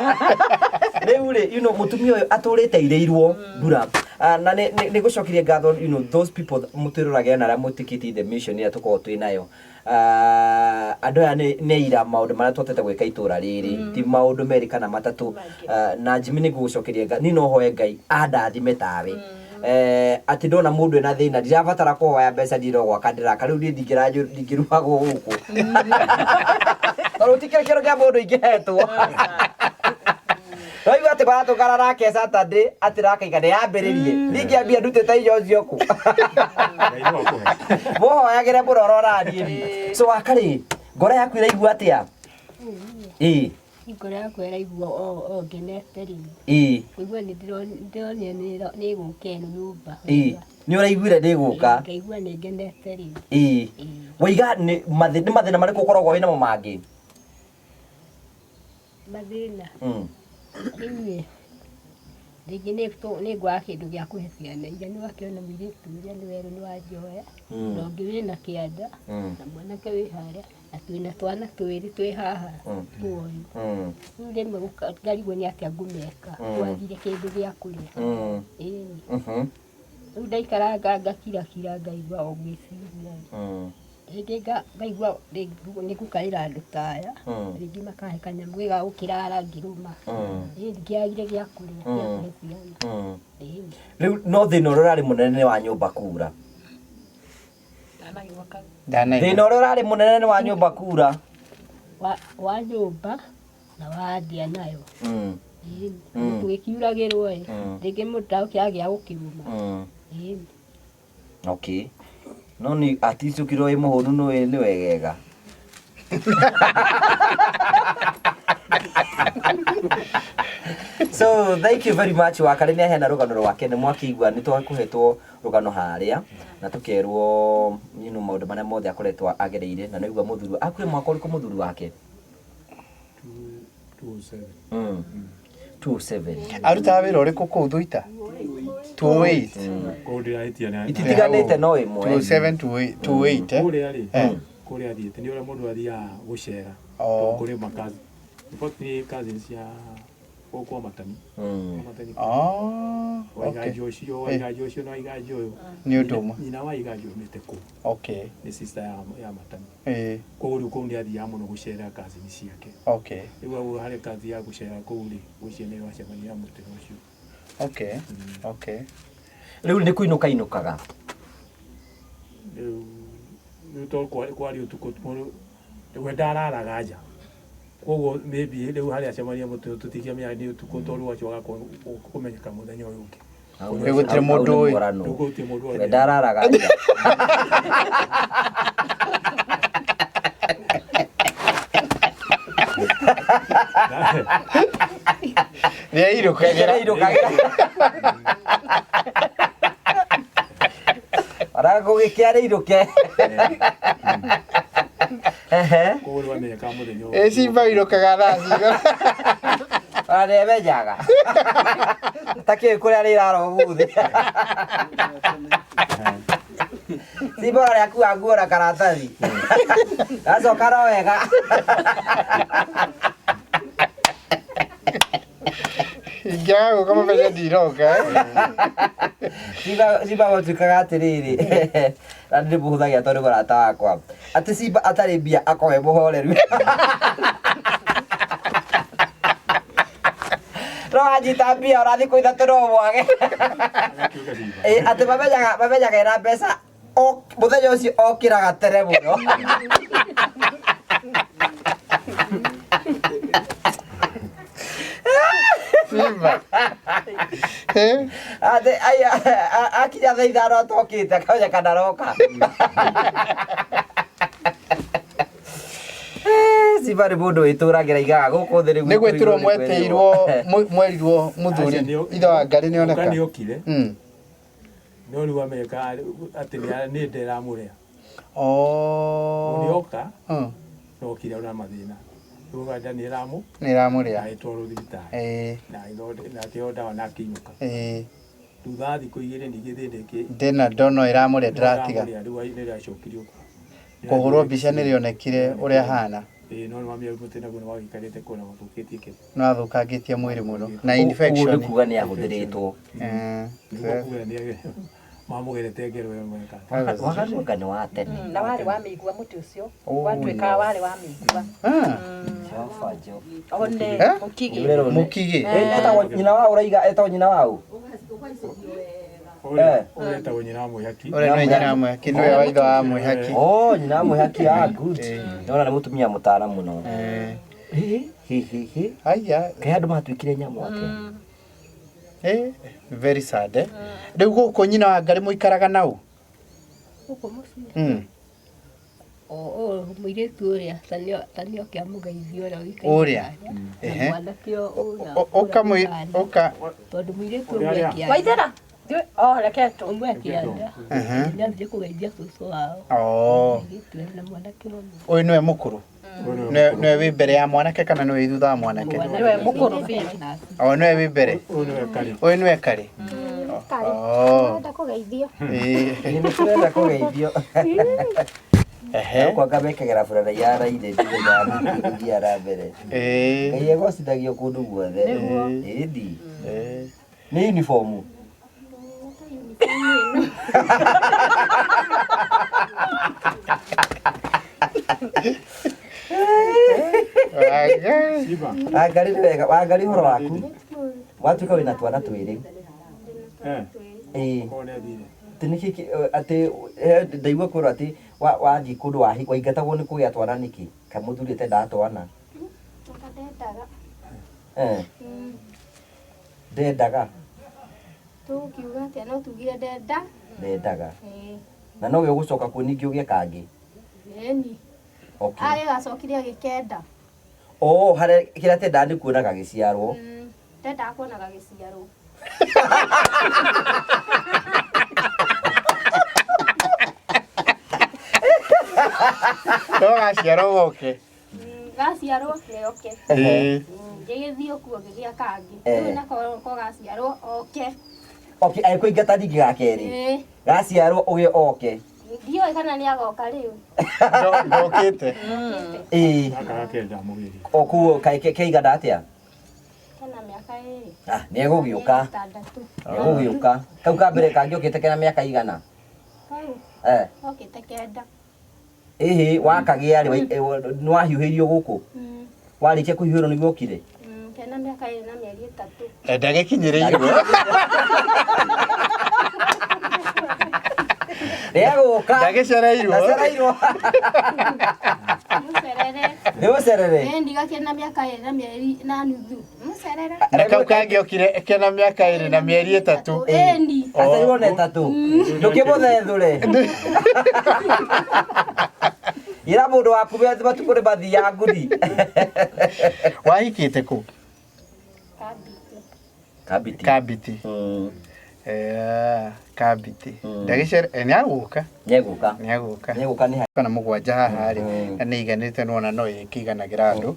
Rĩu rĩ, you know, mũtumia ũyũ atũrĩte irĩirwo mbura. Na nĩ gũcokeria ngatho, you know, those people mũtwĩroragĩra na arĩa mũtĩkĩtie the mission ĩrĩa tũkoragwo twĩ nayo. Andũ aya nĩ aira maũndũ marĩa twatete gwĩka itũra rĩrĩ, ti maũndũ merĩ kana matatũ. Na Jimmy, nĩ ngũgũcokeria niĩ no hoe Ngai andathime tawe. Atĩ ndona mũndũ ena thĩna ndirabatara kũhoya mbeca ndiro gwaka ndĩraka rĩu niĩ ndingĩrumagwo gũkũ tondũ ti kĩrĩ kĩndũ kĩa mũndũ ingĩhetwo. Raigua atĩ maratũngana nake Saturday atĩ rakaiga ndĩyambĩrĩrie ningĩambia ndutĩte irio ũcio kũ Ngai no akũhe. Mũhoyagĩre mũno ũroraniĩ. So wakarĩ ngoro yaku ĩraigua atĩa? Ĩĩ. Ngoro yakwa ĩraigua o ngenete rĩu. Ĩĩ. Kũigua nĩ ndĩronire nĩ ĩgũka ĩno nyũmba. Ĩĩ, nĩ ũraiguire nĩ ĩgũka? Ngaigua nĩ ngenete rĩu. Ĩĩ, waiga nĩ mathĩna marĩkũ ũkoragwo wĩnamo mangĩ? Mathĩna rĩu rĩngĩ nĩ ngwaga kĩndũ gĩa kũhe ciana iria nĩ wakĩona mũirĩtu ũrĩa nĩ werũ nĩ wanjoya na ũngĩ wĩna kĩanda na mwanake wĩ harĩa na twĩna twana twĩrĩ twĩ haha muoyo. Rĩu rĩmwe ngarigwo nĩ atĩa ngũmeka kwagire kĩndũ gĩa kũrĩa. Ĩĩ. Rĩu ndaikaranga ngakirakira ngaigua o gwĩciria. Rĩngĩ ngaigua nĩ ngũkaĩra andũ ta aya rĩngĩ makahe kanyamũ gĩga gũkĩrara ngĩrũma. Ĩĩ ngĩagire gĩa kũrĩa gĩa kũhe ciana. Ĩĩ. Rĩu no thĩna ũrĩa ũrarĩ mũnene nĩ wa nyũmba kura. Thĩna ũrĩa ũrarĩ mũnene nĩ wa nyũmba kura. Wa nyũmba na wa ndĩa nayo. Ĩĩ. Tũgĩkiuragĩrwo ĩ rĩngĩ mũndũ ndagũkĩaga gĩa gũkĩrũma. Ĩĩ. Okay. No nĩ aticukirwo wĩ mũhũnu nĩ wegega. So thank you very much Wakarĩ nĩ aheana rũgano rwake nĩ mwakĩigua nĩ twakũhetwo rũgano harĩa na tũkerwo you know maũndũ marĩa mothe akoretwo agereire na nĩigua mũthuri akuire mwaka ũrĩkũ mũthuri wake? 207. 27. Arutaga wĩra ũrĩkũ kũu Thuita? 28. Kũu ndĩrahĩtia nĩ Ititiganĩte no ĩmwe. 27 28 eh? Kũrĩa rĩ, Eh. kũrĩa athiĩte nĩ ũrĩa mũndũ athiaga gũcera. Oh. Kũrĩ makazi. In fact nĩ cousins cia gũkũ kwa Matani. Kwa Matani. Oh, Waiganji okay. ũcio, Waiganji ũcio na Waiganji ũyũ. Nĩ ũndũ ũmwe. Nyina wa Waiganji aumĩte kũu. Okay. Nĩ sister ya Matani. Eh. Koguo rĩu kũu nĩ athiaga mũno gũcera cousins ciake. Okay. Rĩu hau harĩ kazi ya gũcera kũu rĩ, ũcio nĩ wacemania na mũtino ũcio. Okay. Okay. Rĩu nĩ kũinũka inũkaga. Rĩu to kwarĩ ũtukũ mũndũ we ndararaga nja. Koguo maybe rĩu harĩa acemania mũtino tũtingĩamenya nĩ ũtukũ tondũ wacoka kũmenyeka mũthenya ũyũ ũngĩ. Rĩu gũtirĩ mũndũ ũĩ. Rĩu gũtirĩ mũndũ ũĩ. We ndararaga nja. Nĩ airũkagĩra. Nĩ airũkagĩra. Ona gũgĩkĩa nĩ irũke. Ehe. Koguo rĩu amenyeka mũthenya ũyũ. Ĩ simba irũkaga thaa cigana? Ona nĩ emenyaga. Takĩũĩ kũrĩa rĩrara ũmũthĩ. Simba ona nĩakua nguo na karatathi. Acoka no wega. Ingĩaga gũka mamenye ndiroka. Simba gũtuĩkaga atĩrĩrĩ na nĩ ndĩmũhũthagia tondũ nĩ mũrata wakwa atĩ Simba atarĩ mbia akorwo e mũhoreru no wanyita mbia ona thikũ ithatũ no mwage. Atĩ mamenyaga ena mbeca mũthenya ũcio okĩraga tene mũno. Simba. Atĩ akinya thaa ithano atokĩte akamenyeka ndaroka. Simba nĩ mũndũ wĩtũragĩra igaga gũkũ thĩ rĩu. Nĩ gwĩtĩrwo mwetĩirwo mwerirwo mũthuri ithe wa Ngarĩ nĩoneka. Nĩ okire. No rĩu amenyeka atĩ nĩ nda ĩramũrĩa. Oh. Nĩ oka. No okire ona mathĩna. Rĩu nda nĩ ĩramũ. Nĩ ĩramũrĩa. Agĩtwarwo thibitarĩ. Ĩĩ. Na akĩheo ndawa na akĩinũka. Ĩĩ. Thutha wa thikũ igĩrĩ ningĩ thĩna ĩngĩ. Ndĩna ndono ĩramũrĩa ndĩratiga. Rĩu nĩ ĩracokirio. Kũhũrwo mbica nĩ rĩonekire ũrĩa hana. Ĩĩ no nĩwamenya mũtĩ naguo nĩwagĩikarĩte kũu na wathũkĩtie kĩndũ. Nĩ wathũkangĩtie mwĩrĩ mũno na infection. Ũguo nĩ kuga nĩ ahũthĩrĩtwo. Nĩguo kuga nĩ mamũgerete ngero ĩyo mweka. Waganu anga nĩ wa tene. Na warĩ wa mĩigua mũtĩ ũcio. Watuĩkaga warĩ wa mĩigua. One mũkigĩ. Mũkigĩ. Etagwo nyina wa ũraiga etagwo nyina wa ũ? Ũrĩa ũrĩa etagwo nyina wa mwĩhaki. Ũrĩa nĩwe nyina wa mwĩhaki, nĩwe wa ithe wa mwĩhaki. Oh, nyina wa mwĩhaki, ah, good. Nĩwona nĩ mũtumia mũtara mũno. Hi, hi, hi, hi. Aya. Kaĩ andũ matuĩkire nyamũ atĩa? Eh, very sad eh. Rĩu gũkũ nyina wa Ngarĩ mũikaraga nau? Gũkũ mũciĩ. O mũirĩtu ũrĩa ta nĩoke amũgeithie ũrĩa ũikaire Ũrĩa? harĩa. Ehe. Na mwanake ũrĩa. Ũka mwĩ ũka. Tondũ mũirĩtu ũmwe kĩanda. Waithera. Oh, reke tu. Ũmwe kĩanda. Nĩathire kũgeithia cũcũ wao. Oh. Mũirĩtu na mwanake ũmwe. Ũyũ nĩwe mũkũrũ? Nĩwe nĩwe wĩ mbere ya mwanake kana nĩwe wĩ thutha wa mwanake? Nĩwe mũkũrũ biũ. O nĩwe wĩ mbere? Ũyũ nĩwe karĩ. Ũyũ nĩwe karĩ? Oh. Ndĩrenda kũgeithio. Ĩĩ. Nĩ tũrenda kũgeithio. Ehe. Kwanga mekagĩra burana ya raire ndigũthiaga na mbere. Ĩĩ. Ngai egocithagio kũndũ guothe. Ĩndi. Nĩ uniform. Wangarĩ nĩ wega. Wangarĩ ũhoro waku? Watuĩka wĩna twana twĩrĩ. Ĩĩ. Atĩ nĩkĩ atĩ ndaigua kwĩrwo atĩ wathiĩ kũndũ waingatagwo nĩ kũgĩa twana nĩkĩ? Kaĩ mũthuri atendaga twana? Ndendaga. Eh. Ndendaga. Tũkiuga atĩa no tugire ndenda. Ndendaga. Ĩĩ. Na nowe ũgũcoka kuo ningĩ ũgĩe kangĩ. Ĩni. Okay. Arĩ gacokire agĩkenda. Oh, harĩa kĩrĩa atendaga nĩ kuona gagĩciarwo. Ndendaga kuona gagĩciarwo. No gaciarwo goke. Gaciarwo oke. Ĩĩ. Ngĩgĩthiĩ kuo ngĩgĩa kangĩ. Eh. Rĩu nako ko gaciarwo oke. Okay, agĩkũingata ningĩ ga kerĩ. Ĩĩ. Gaciarwo ũgĩe oke. Ndiũĩ kana nĩ agoka rĩu. Ndokĩte. Ĩĩ. Gaka gakenda mũgĩri. O kuo kaĩ keigana atĩa? Kena mĩaka ĩrĩ. Ah, nĩ egũgĩũka. Ĩtandatũ. Egũgĩũka. Kau ka mbere kangĩokĩte kena mĩaka igana? Kau Eh. okĩte kenda. Ĩhĩ, wakagĩa rĩ, nĩ wahiũhĩirio gũkũ? Warĩkia kũhiũhĩrwo nĩguo okire? Kena mĩaka ĩrĩ na mĩeri ĩtatũ. Ndagĩkinyĩrĩirwo. Nĩegũka. Ndagĩcereirwo. Ndacereirwo. Mũcerere. Nĩ ũcerere. Ĩĩ ndigakĩre na mĩaka ĩrĩ na mĩeri na nuthu. Mũcerere. Na kau kangĩokire kena mĩaka ĩrĩ na mĩeri ĩtatũ. Ĩni. Aciarirwo na ĩtatũ. Ndũkĩmũthethũre. Ĩra mũndũ waku atĩ matukũ nĩ mathiaga nguni. Wahikĩte kũ? Kambiti. Kambiti. Eh, Kambiti. Ndagĩcere nĩ agũka. Nĩ egũka. Nĩ agũka. Nĩ egũka nĩ Kana mũgwanja haha rĩ, na nĩ iganĩte nĩwona no ĩkĩiganagĩra andũ.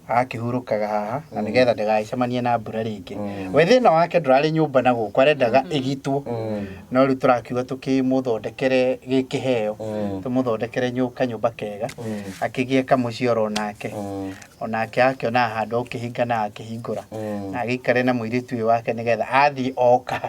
Agakĩhurũkaga haha na nĩgetha ndagagĩcemanie na mbura rĩngĩ. We thĩna wake ndũrarĩ nyũmba na gũkũ arendaga ĩgitwo. No rĩu tũrakiuga tũkĩmũthondekere gĩkĩheo. Tũmũthondekere kanyũmba kega. Akĩgĩe kamũciĩ oro nake. Onake akĩona handũ ũkĩhinga na akĩhingũra. Na agĩikare na mũirĩtu ũyũ wake nĩgetha athiĩ oka.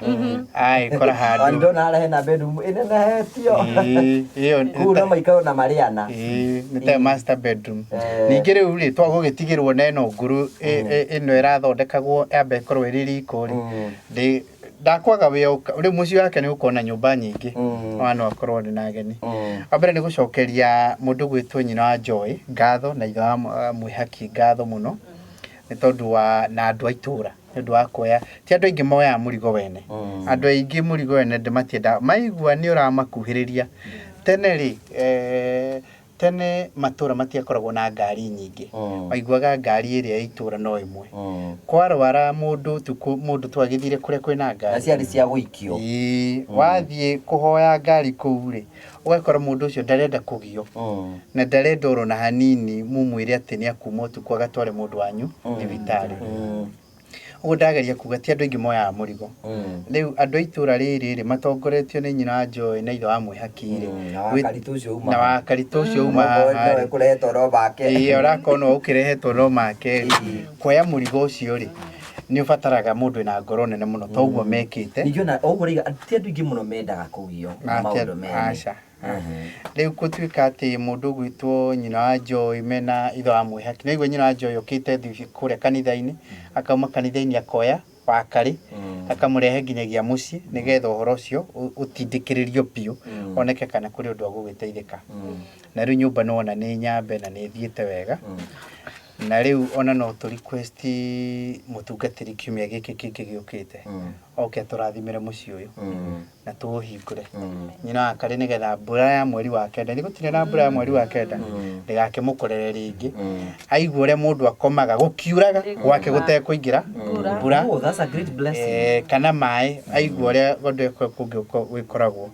Agĩkora handũ. Ndona harĩa hena bedroom ĩnenehetio. Ĩĩ, ĩyo Kũu no maikarwo na marĩana. Ĩĩ, nĩ ta master bedroom. Ningĩ rĩu rĩ twagũgĩtigĩrwo na ĩno nguru ĩno ĩrathondekagwo yambe ĩkorwo ĩrĩ riko rĩ. Ndakwaga wĩra rĩu mũciĩ wake nĩ ũkorwo na nyũmba nyingĩ. Wa no akorwo arĩ na ageni. Wa mbere nĩ gũcokeria mũndũ gwĩtwo nyina wa Joy ngatho na ithe wa mwĩhaki ngatho mũno nĩ tondũ wa na andũ a itũra nĩ ũndũ wa kuoya ti andũ aingĩ moyaga mũrigo wene. Andũ aingĩ mũrigo wene matiendaga maigua nĩ ũramakuhĩrĩria. Tene rĩ tene matũra matiakoragwo na ngari nyingĩ. Waiguaga ngari ĩrĩa ya itũra no ĩmwe. Kwarwara mũndũ ũtukũ mũndũ tu agĩthire kũrĩa kwĩna ngari. Na ciarĩ cia gũikio. Ĩĩ, wathiĩ kũhoya ngari kũu rĩ, ũgakora mũndũ ũcio ndarenda kũgio. Na ndarenda oro na hanini mumwĩre atĩ nĩ akuma ũtukũ agatware mũndũ wanyu thibitarĩ. Ũguo ndageria kuga ti andũ aingĩ moyaga mũrigo. Rĩu andũ a itũra rĩrĩ rĩ matongoretio nĩ nyina wa Joy na ithe wa mwĩhaki rĩ. Na wa Karitũ ũcio uma. Na wa Karitũ ũcio uma haha rĩ. Kũrehe toro make. Ĩĩ orakorwo no ũkĩrehe toro make rĩ. Kuoya mũrigo ũcio rĩ nĩ ũbataraga mũndũ wĩna ngoro nene mũno toguo mekĩte. Ningĩ ona ũguo rĩga ti andũ aingĩ mũno mendaga kũgio na maũndũ mene. Aca. Rĩu gũtuĩka atĩ mũndũ ũgwĩtwo nyina wa Joy mena ithe wa mwĩhaki. Nĩwaigua nyina wa Joy okĩte kũrĩa kanitha-inĩ, akauma kanitha-inĩ akoya wakarĩ, Akamũrehe nginyagia mũciĩ nĩgetha ũhoro ũcio ũtindĩkĩrĩrio biũ, oneke kana kũrĩ ũndũ agũgĩteithĩka. Na rĩu nyũmba nĩwona nĩ nyambe na nĩ ĩthiĩte wega. Na rĩu ona no tũ request mũtungatĩri kiumia gĩkĩ kĩngĩ gĩũkĩte oke atũrathimĩre mũciĩ ũyũ na tũũhingũre nyina wa Karĩ, nĩgetha mbura ya mweri wa kenda, nĩ gũtirĩ na mbura ya mweri wa kenda, ndĩgakĩmũkorere rĩngĩ, aigua ũrĩa mũndũ akomaga gũkiuraga gwake gũtekũingĩra mbura. Oh, that's a great blessing. Kana maĩ, aigua ũrĩa ũndũ kũngĩ gwĩkoragwo.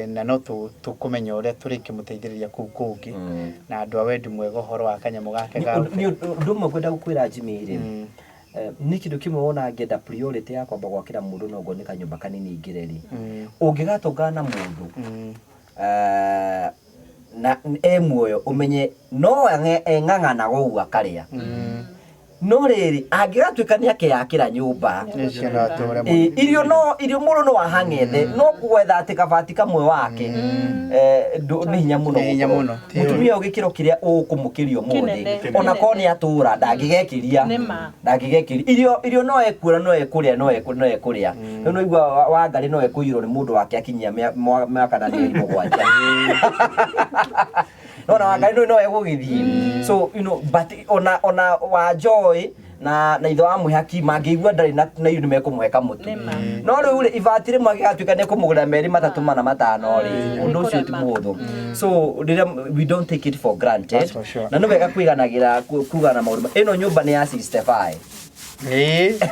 Na no tũkũmenya ũrĩa tũrĩkĩmũteithĩrĩria kũu kũngĩ na andũ a wendi mwega ũhoro wa kanyamũ gake ga Nĩ ũndũ ũmwe ngwenda gũkwĩra, Jimmy rĩ, nĩ kĩndũ kĩmwe wona ngĩenda priority ya kwamba gwakĩra mũndũ no ngone kanyũmba kanini ingĩre rĩ, ũngĩgatũngana na mũndũ na e muoyo, ũmenye no eng'ang'anaga ũguo akarĩa, no rĩrĩ angĩgatuĩka nĩ akeyakĩra nyũmba. Ũcio no atũre mũno. Irio no irio, mũndũ no ahang'ethe, no gwetha atĩ kabati kamwe wake nĩ hinya mũno. Nĩ hinya gũkorwo. Mũno, ti Mũtumia ũyũ gĩkĩro kĩrĩa ũkũmũkĩria ũmũthĩ, Kĩnene. ona korwo nĩ atũra ndangĩgekĩria. Nĩ ma. Ndangĩgekĩria irio no ekuona, no ekũrĩa, no ekũrĩa. Rĩu no igua Wangarĩ no ekũiyũrwo nĩ mũndũ wake akinyia mĩaka na mĩeri 7, nona Wangarĩ no egũgĩthiĩ. So but ona wa Joy na ithe wa mwĩhaki mangĩigua ndarĩ na irio, nĩ mekũmũhe kamũtu. Nĩ ma. No rĩu rĩ, ibati rĩmwe angĩgatuĩka nĩ kũmũgũrĩra merĩ matatũ mana matano rĩ, ũndũ ũcio ti mũhũthũ. So rĩrĩa we don't take it for granted. That's for sure. Na nĩ wega kwĩganagĩra kugana maũndũ ĩno nyũmba nĩ ya 65. Ĩĩ,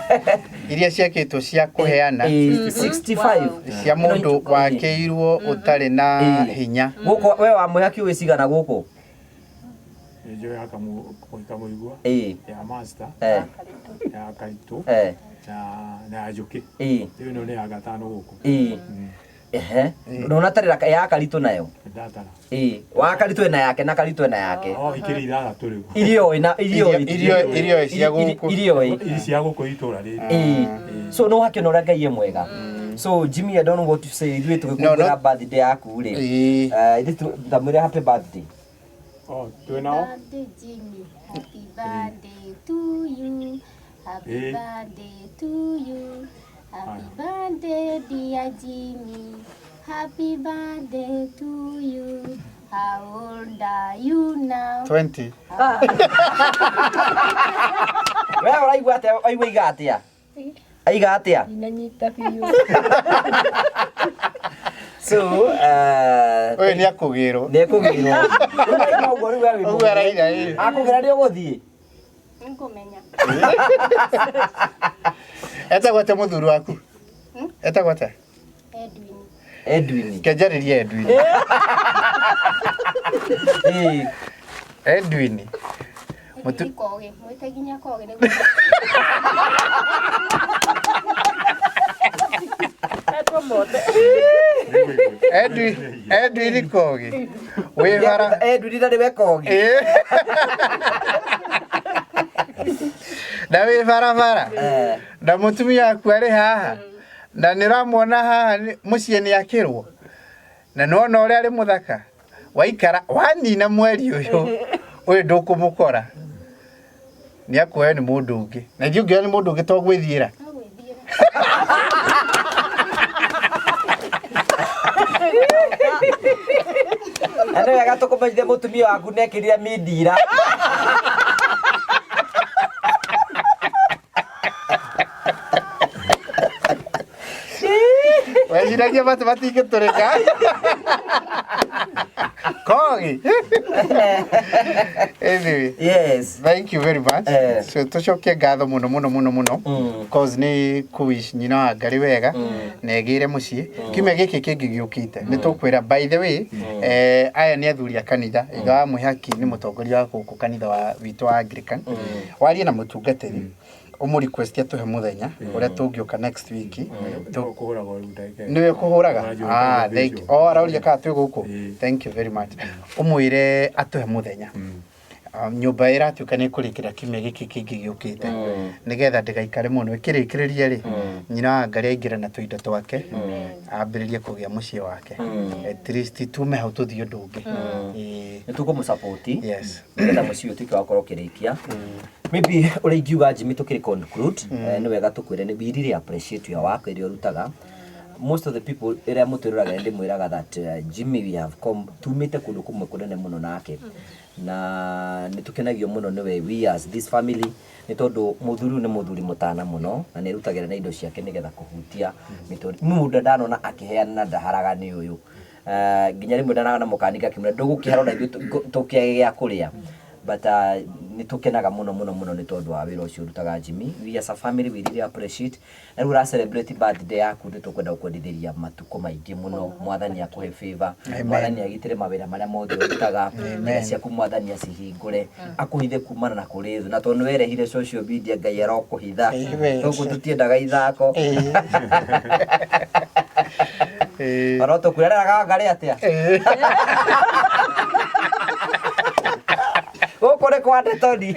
iria ciakĩtwo cia kũheana. Ĩĩ, 65. Cia mũndũ wakĩirwo ũtarĩ na hinya. Gũkũ we wa mwĩhaki wĩ cigana gũkũ? Njoya kamũigua ya master, ya Karitũ, na ya Njũkĩ. Rĩu ĩno nĩ ya gatano gũkũ. Ĩĩ, ehe, ndũnatarĩra ya Karitũ nayo? Ndatara. Ĩĩ, wa Karitũ ĩna yake na Karitũ ĩna yake. Oh, ikĩrĩ ithathatũ rĩu. Irio ina irio. Irio cia gũkũ. Irio ĩ. Iri cia gũkũ itũra rĩrĩ. Ĩĩ, so no hakĩona ũrĩa Ngai e mwega. So Jimmy, I don't know what to say. Ithuĩ tũgĩkũngũĩra birthday yaku rĩ, ithuĩ ndamwĩre happy birthday. Oh, twĩ nao. Birthday Jimmy, happy birthday to you. Happy birthday to you. Happy birthday dear Jimmy. Happy birthday to you. How old are you now? 20. We ũraigua atĩa? Aigua iga atĩa? Aiga atĩa? Inanyita biũ. So Ũyũ nĩ akũgĩrwo. Nĩ ekũgĩrwo. Rĩu ũguo rĩu we wĩ Ũguo araira, ĩĩ. Akũgĩra nĩ ũgũthiĩ. Nĩngũmenya. Etagwo atĩa mũthuri waku? Etagwo atĩa? Edwin. Edwin. Kenjarĩria Edwin. Edwin. Edwin Kogi. Mwĩte nginya Kogi nĩguo. Etwo mothe. Edwin, Edwin Kogi. Wĩ bara. Edwin na nĩwe Kogi. Ĩĩ. Na wĩ barabara. Na mũtumia waku arĩ haha. Na nĩ ũramuona haha mũciĩ nĩ akĩrwo. Na nĩwona ũrĩa arĩ mũthaka. Waikara wanina mweri ũyũ ũyũ ndũkũmũkora. Nĩ akuoyo nĩ mũndũ ũngĩ. Na ithuĩ ũngĩoya nĩ mũndũ ũngĩ to gwĩthiĩra. No gwĩthiĩra. Na nĩ wega tũkũmenyithie mũtumia waku nĩekĩrire mindira. Weciragia matũ matingĩtũrĩka. Kogi. Anyway. Yes. Thank you very much. So tucokie ngatho mũno mũno mũno mũno. Cause nĩ kũwish nyina wa Ngarĩ wega na egĩre mũciĩ. Kiumia gĩkĩ kĩngĩ gĩũkĩte nĩ tũkwĩra, by the way, aya nĩ athuri a kanitha. Ithe wa mwĩhaki nĩ mũtongoria wa gũkũ kanitha wa witũ wa Anglican. Warie na mũtungatĩri ũmũ request atũhe mũthenya ũrĩa tũngĩũka next week. Kũhũraga rĩu ndagĩka ĩno. Nĩwe kũhũraga? Aranjũra Ah, kũhũra. thank you. Oh, arauria kana twĩ gũkũ. Thank you very much. Ũmwĩre atũhe mũthenya. Nyũmba ĩratuĩka nĩ ĩkũrĩkĩra kiumia gĩkĩ kĩngĩ gĩũkĩte, nĩgetha ndĩgaikare mũno ĩkĩrĩkĩrĩria rĩ, nyina wa Ngarĩ aingĩra na tũindo twake. Ambĩrĩrie kũgĩa mũciĩ wake. At least tume hau tũthiĩ ũndũ ũngĩ. Ĩĩ. Nĩ tũkũmũsupport Yes. nĩgetha mũciĩ ũtuĩke wa gũkorwo ũkĩrĩkia. Maybe ũrĩa ingiuga Jimmy tũkĩrĩ conclude, nĩ wega tũkwĩre nĩ we really appreciate your work ĩrĩa ũrutaga. Most of the people ĩrĩa mũtwĩroraga nĩ ndĩmwĩraga that Jimmy, we have come, tumĩte kũndũ kũmwe kũnene mũno nake, na nĩ tũkenagio mũno nĩwe, we as this family, nĩ tondũ mũthuri ũyũ nĩ mũthuri mũtana mũno na nĩ erutagĩra na indo ciake nĩgetha kũhutia mĩtũrĩre. Mũndũ ndanona akĩheana na ndaharaga nĩ ũyũ. Nginya rĩmwe ndanaga na mũkanika akĩmwĩra ndũgũkĩhara ona ithuĩ tũkĩage gĩa kũrĩa, but nĩ tũkenaga mũno mũno mũno nĩ tondũ wa wĩra ũcio ũrutaga, Jimmy. We as a family, we really appreciate. Na rĩu ũra celebrate birthday yaku, nĩ tũkwenda gũkwendithĩria matukũ maingĩ mũno. Mwathani akũhe favor. Amen. Mwathani agitĩre mawĩra marĩa mothe ũrutaga, njĩra ciaku Mwathani acihingũre, akũhithe kumana na kũrĩ thũ, na tondũ nĩ werehire social media, Ngai arokũhitha. Amen. Gũkũ tũtiendaga ithako. Ona tũkwĩra reraga ngarĩ atĩa gũkũ nĩ kwa Ndetoni.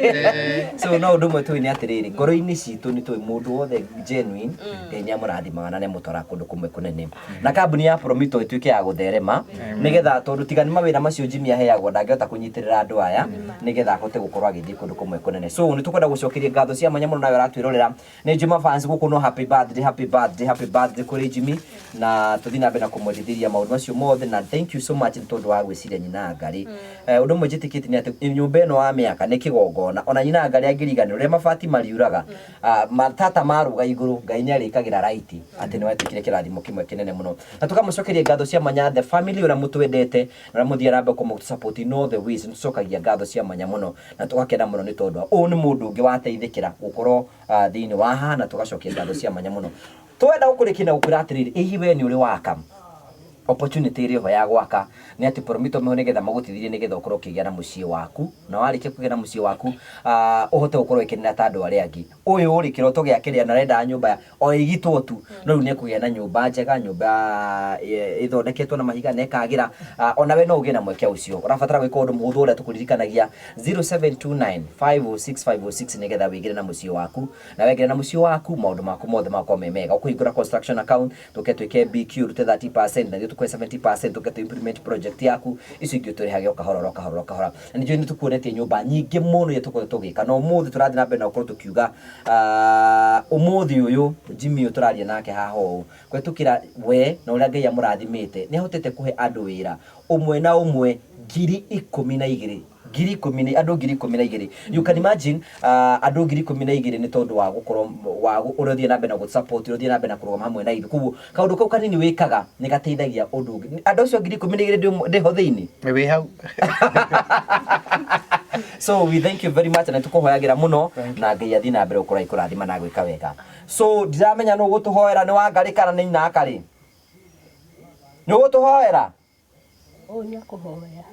So no ũndũ ũmwe tũĩ nĩ atĩrĩrĩ, ngoro-inĩ citũ nĩ tũĩ mũndũ wothe genuine, Ngai nĩ amũrathimaga na nĩ amũtwaraga kũndũ kũmwe kũnene, na kambuni ya Promito ĩtuĩke ya gũtherema, nĩgetha tondũ tiga nĩ mawĩra macio Jimmy aheagwo, ndangĩhota kũnyitĩrĩra andũ aya nĩgetha ahote gũkorwo agĩthiĩ kũndũ kũmwe kũnene. So nĩ tũkwenda gũcokeria ngatho cia mwanya mũno nawe ũratwĩrorera nĩ Juma fans gũkũ. No happy birthday, happy birthday, happy birthday kũrĩ Jimmy, na tũthiĩ na mbere na kũmwendithĩria maũndũ macio mothe, na thank you so much nĩ tondũ wa gwĩciria nyina Ngarĩ. Ũndũ ũmwe njĩtĩkĩtie nĩ atĩ nyũmba ĩno wa mĩaka nĩ kĩgongona, ona nyina Ngarĩ angĩriganĩrwo ũrĩa mabati mariuraga, matata marũga igũrũ, Ngai nĩ arĩkagĩra right atĩ nĩ wetĩkire kĩrathimo kĩmwe kĩnene mũno, na tũkamũcokeria ngatho cia mwanya, the family, ũrĩa mũtwendete na ũrĩa mũthiaga na mbere kũmũ support in all the ways. Nĩ tũcokagia ngatho cia mwanya mũno na tũgakena mũno nĩ tondũ ũyũ nĩ mũndũ ũngĩ wateithĩkĩra gũkorwo thĩinĩ wa haha, na tũgacokia ngatho cia mwanya mũno. Twenda gũkũrĩkia na gũkwĩra atĩrĩrĩ, ĩ hihi we nĩ ũrĩ waka? Opportunity ĩrĩ ho ya gwaka nĩ atĩ Promito meho nĩgetha magũteithie nĩgetha ũkorwo ũkĩgĩa na mũciĩ waku, na warĩkia kũgĩa na mũciĩ waku, ũhote gũkorwo ũgĩkenera ta andũ arĩa angĩ. Ũyũ rĩ, kĩroto gĩake rĩ, arendaga nyũmba o ĩgitwo tu, no rĩu nĩ ekũgĩa na nyũmba njega, nyũmba ĩthondeketwo na mahiga na ĩkagĩra. Ona we no ũgĩe na mweke ũcio. Ũrabatara gwĩka ũndũ mũhũthũ ũrĩa tũkũririkanagia, 0729 506 506, nĩgetha wĩgĩre na mũciĩ waku, na wegĩre na mũciĩ waku, maũndũ maku mothe magakorwo me mega. Ũkũhingũra construction account, tũke twĩke BQ, ũrute 30% na ithuĩ tũkũhe 70%, tũke tũ implement project yaku, icio ingĩ ũtũrĩhage o kahora o kahora o kahora. Na nĩ njũĩ nĩ tũkuonetie nyũmba nyingĩ mũno iria tũkoretwo tũgĩka, na ũmũthĩ tũrathiĩ na mbere na gũkorwo tũkiuga, ũmũthĩ ũyũ Jimmy ũyũ tũraria nake haha ũũ kũhetũkĩra we na ũrĩa Ngai amũrathimĩte, nĩ ahotete kũhe andũ wĩra ũmwe na ũmwe 12,000, ngiri ikũmi na andũ 12,000. You can imagine, andũ 12,000, nĩ tondũ wa gũkorwo wa ũrĩa ũthiĩ na mbere na gũ support, ũrĩa ũthiĩ na mbere na kũrũgama hamwe na ithuĩ. Koguo kaũndũ kau kanini wĩkaga nĩ gateithagia ũndũ ũngĩ. Andũ acio 12,000 ndĩho thĩinĩ. Wĩ hau. So we thank you very much na tũkũhoyagĩra mũno, na Ngai athiĩ na mbere gũkorwo agĩkũrathima na gwĩka wega. So ndiramenya nũ ũgũtũhoera, nĩ Wangarĩ kana nĩ nyina Akarĩ? Nĩ ũgũtũhoera? Ũyũ nĩ akũhoya.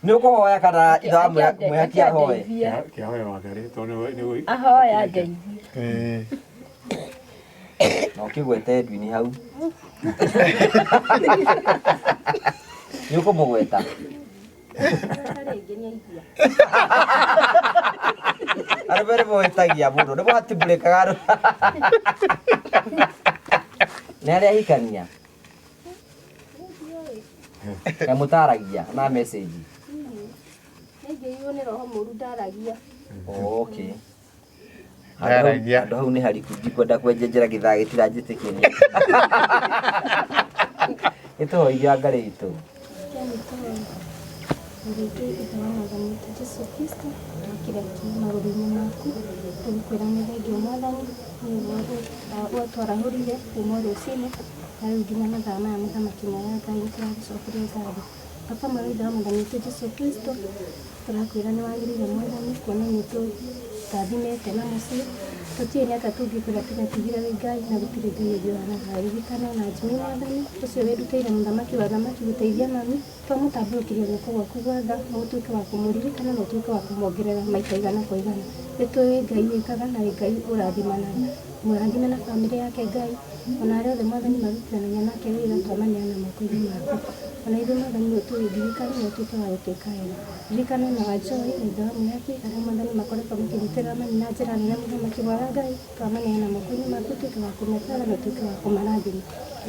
Nĩ ũkũhoya kana ithe wa mwĩhaki ahoe? Andeithie. Kĩahoya Wangarĩ tondũ nĩ Ahoya andeithie. Na ũkĩgwete Edwin hau nĩ ũkũmũgweta. Rĩngĩ nĩ aigua. Arũme nĩ mũhĩtagia mũno, nĩ mũhatibũrĩkaga andũ. Nĩ arĩa ahikania na mũtaragia na message? Nĩaingĩrirwo nĩ roho mũru, ndaragia. Okay. Ndaragia. Handũ hau nĩ hariku, ndikwenda kwenjenjera gĩthaa gĩtiranjĩtĩkĩria. Gĩtũhoithia Ngarĩ itũ. Rĩngĩ Ithe wa Mwathani witũ Jesu Kristo, twakire magũrũ-inĩ maku tũgĩkwĩra nĩ thengiũ Mwathani nĩ ũguo watwarahũrire kuma rũcinĩ na rĩu nginya mathaa maya. Mũthamaki mwega Ngai, nĩ tũragũcokeria ngatho. Baba mwega, Ithe wa Mwathani witũ Jesu Kristo, tũrakwĩra nĩ wagĩrĩire Mwathani, kuona nĩ ũtũrathimĩte na mũciĩ. Tũtiũĩ nĩ atĩa tũngĩkwĩra tũgetigĩre wĩ Ngai, na gũtirĩ Ngai ũngĩ ũhana tawe. Ririkana ona Jimmy Mwathani ũcio wĩrutĩire, mũthamaki wa thamaki, gũteithia mami. Twamũtambũrũkĩria guoko gwaku gwa tha, na ũtuĩke wa kũmũririkana na ũtuĩke wa kũmuongerera maita igana kwa igana. Nĩ tũĩ wĩ Ngai wĩkaga na wĩ Ngai ũrathimanaga. Mũrathime na bamĩrĩ yake Ngai, ona arĩa othe Mwathani marutithanagia nake wĩra, twamaneana moko-inĩ maku. Ona ithuĩ Mwathani ũtũririkane na ũtuĩke wa gũtwĩka wega. Ririkana na wa Joy na ithe wa Mũyaki arĩa Mwathani makoretwo makĩnyitĩrĩra mami na njĩra nene, Mũthamaki mwega Ngai, twamaneana moko-inĩ maku, ũtuĩke wa kũmetara na ũtuĩke wa kũmarathima.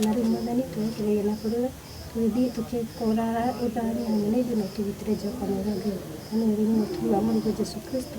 Na rĩu Mwathani twerekereirie na kũrĩ we, tũgĩthiĩ tũkĩkũra ũthani hamwe na ithuĩ na ũtũgitĩre Jehova mwega Ngai. Na nĩwe thĩinĩ wa ũtugi wa Mũrũguo Jesu Kristo.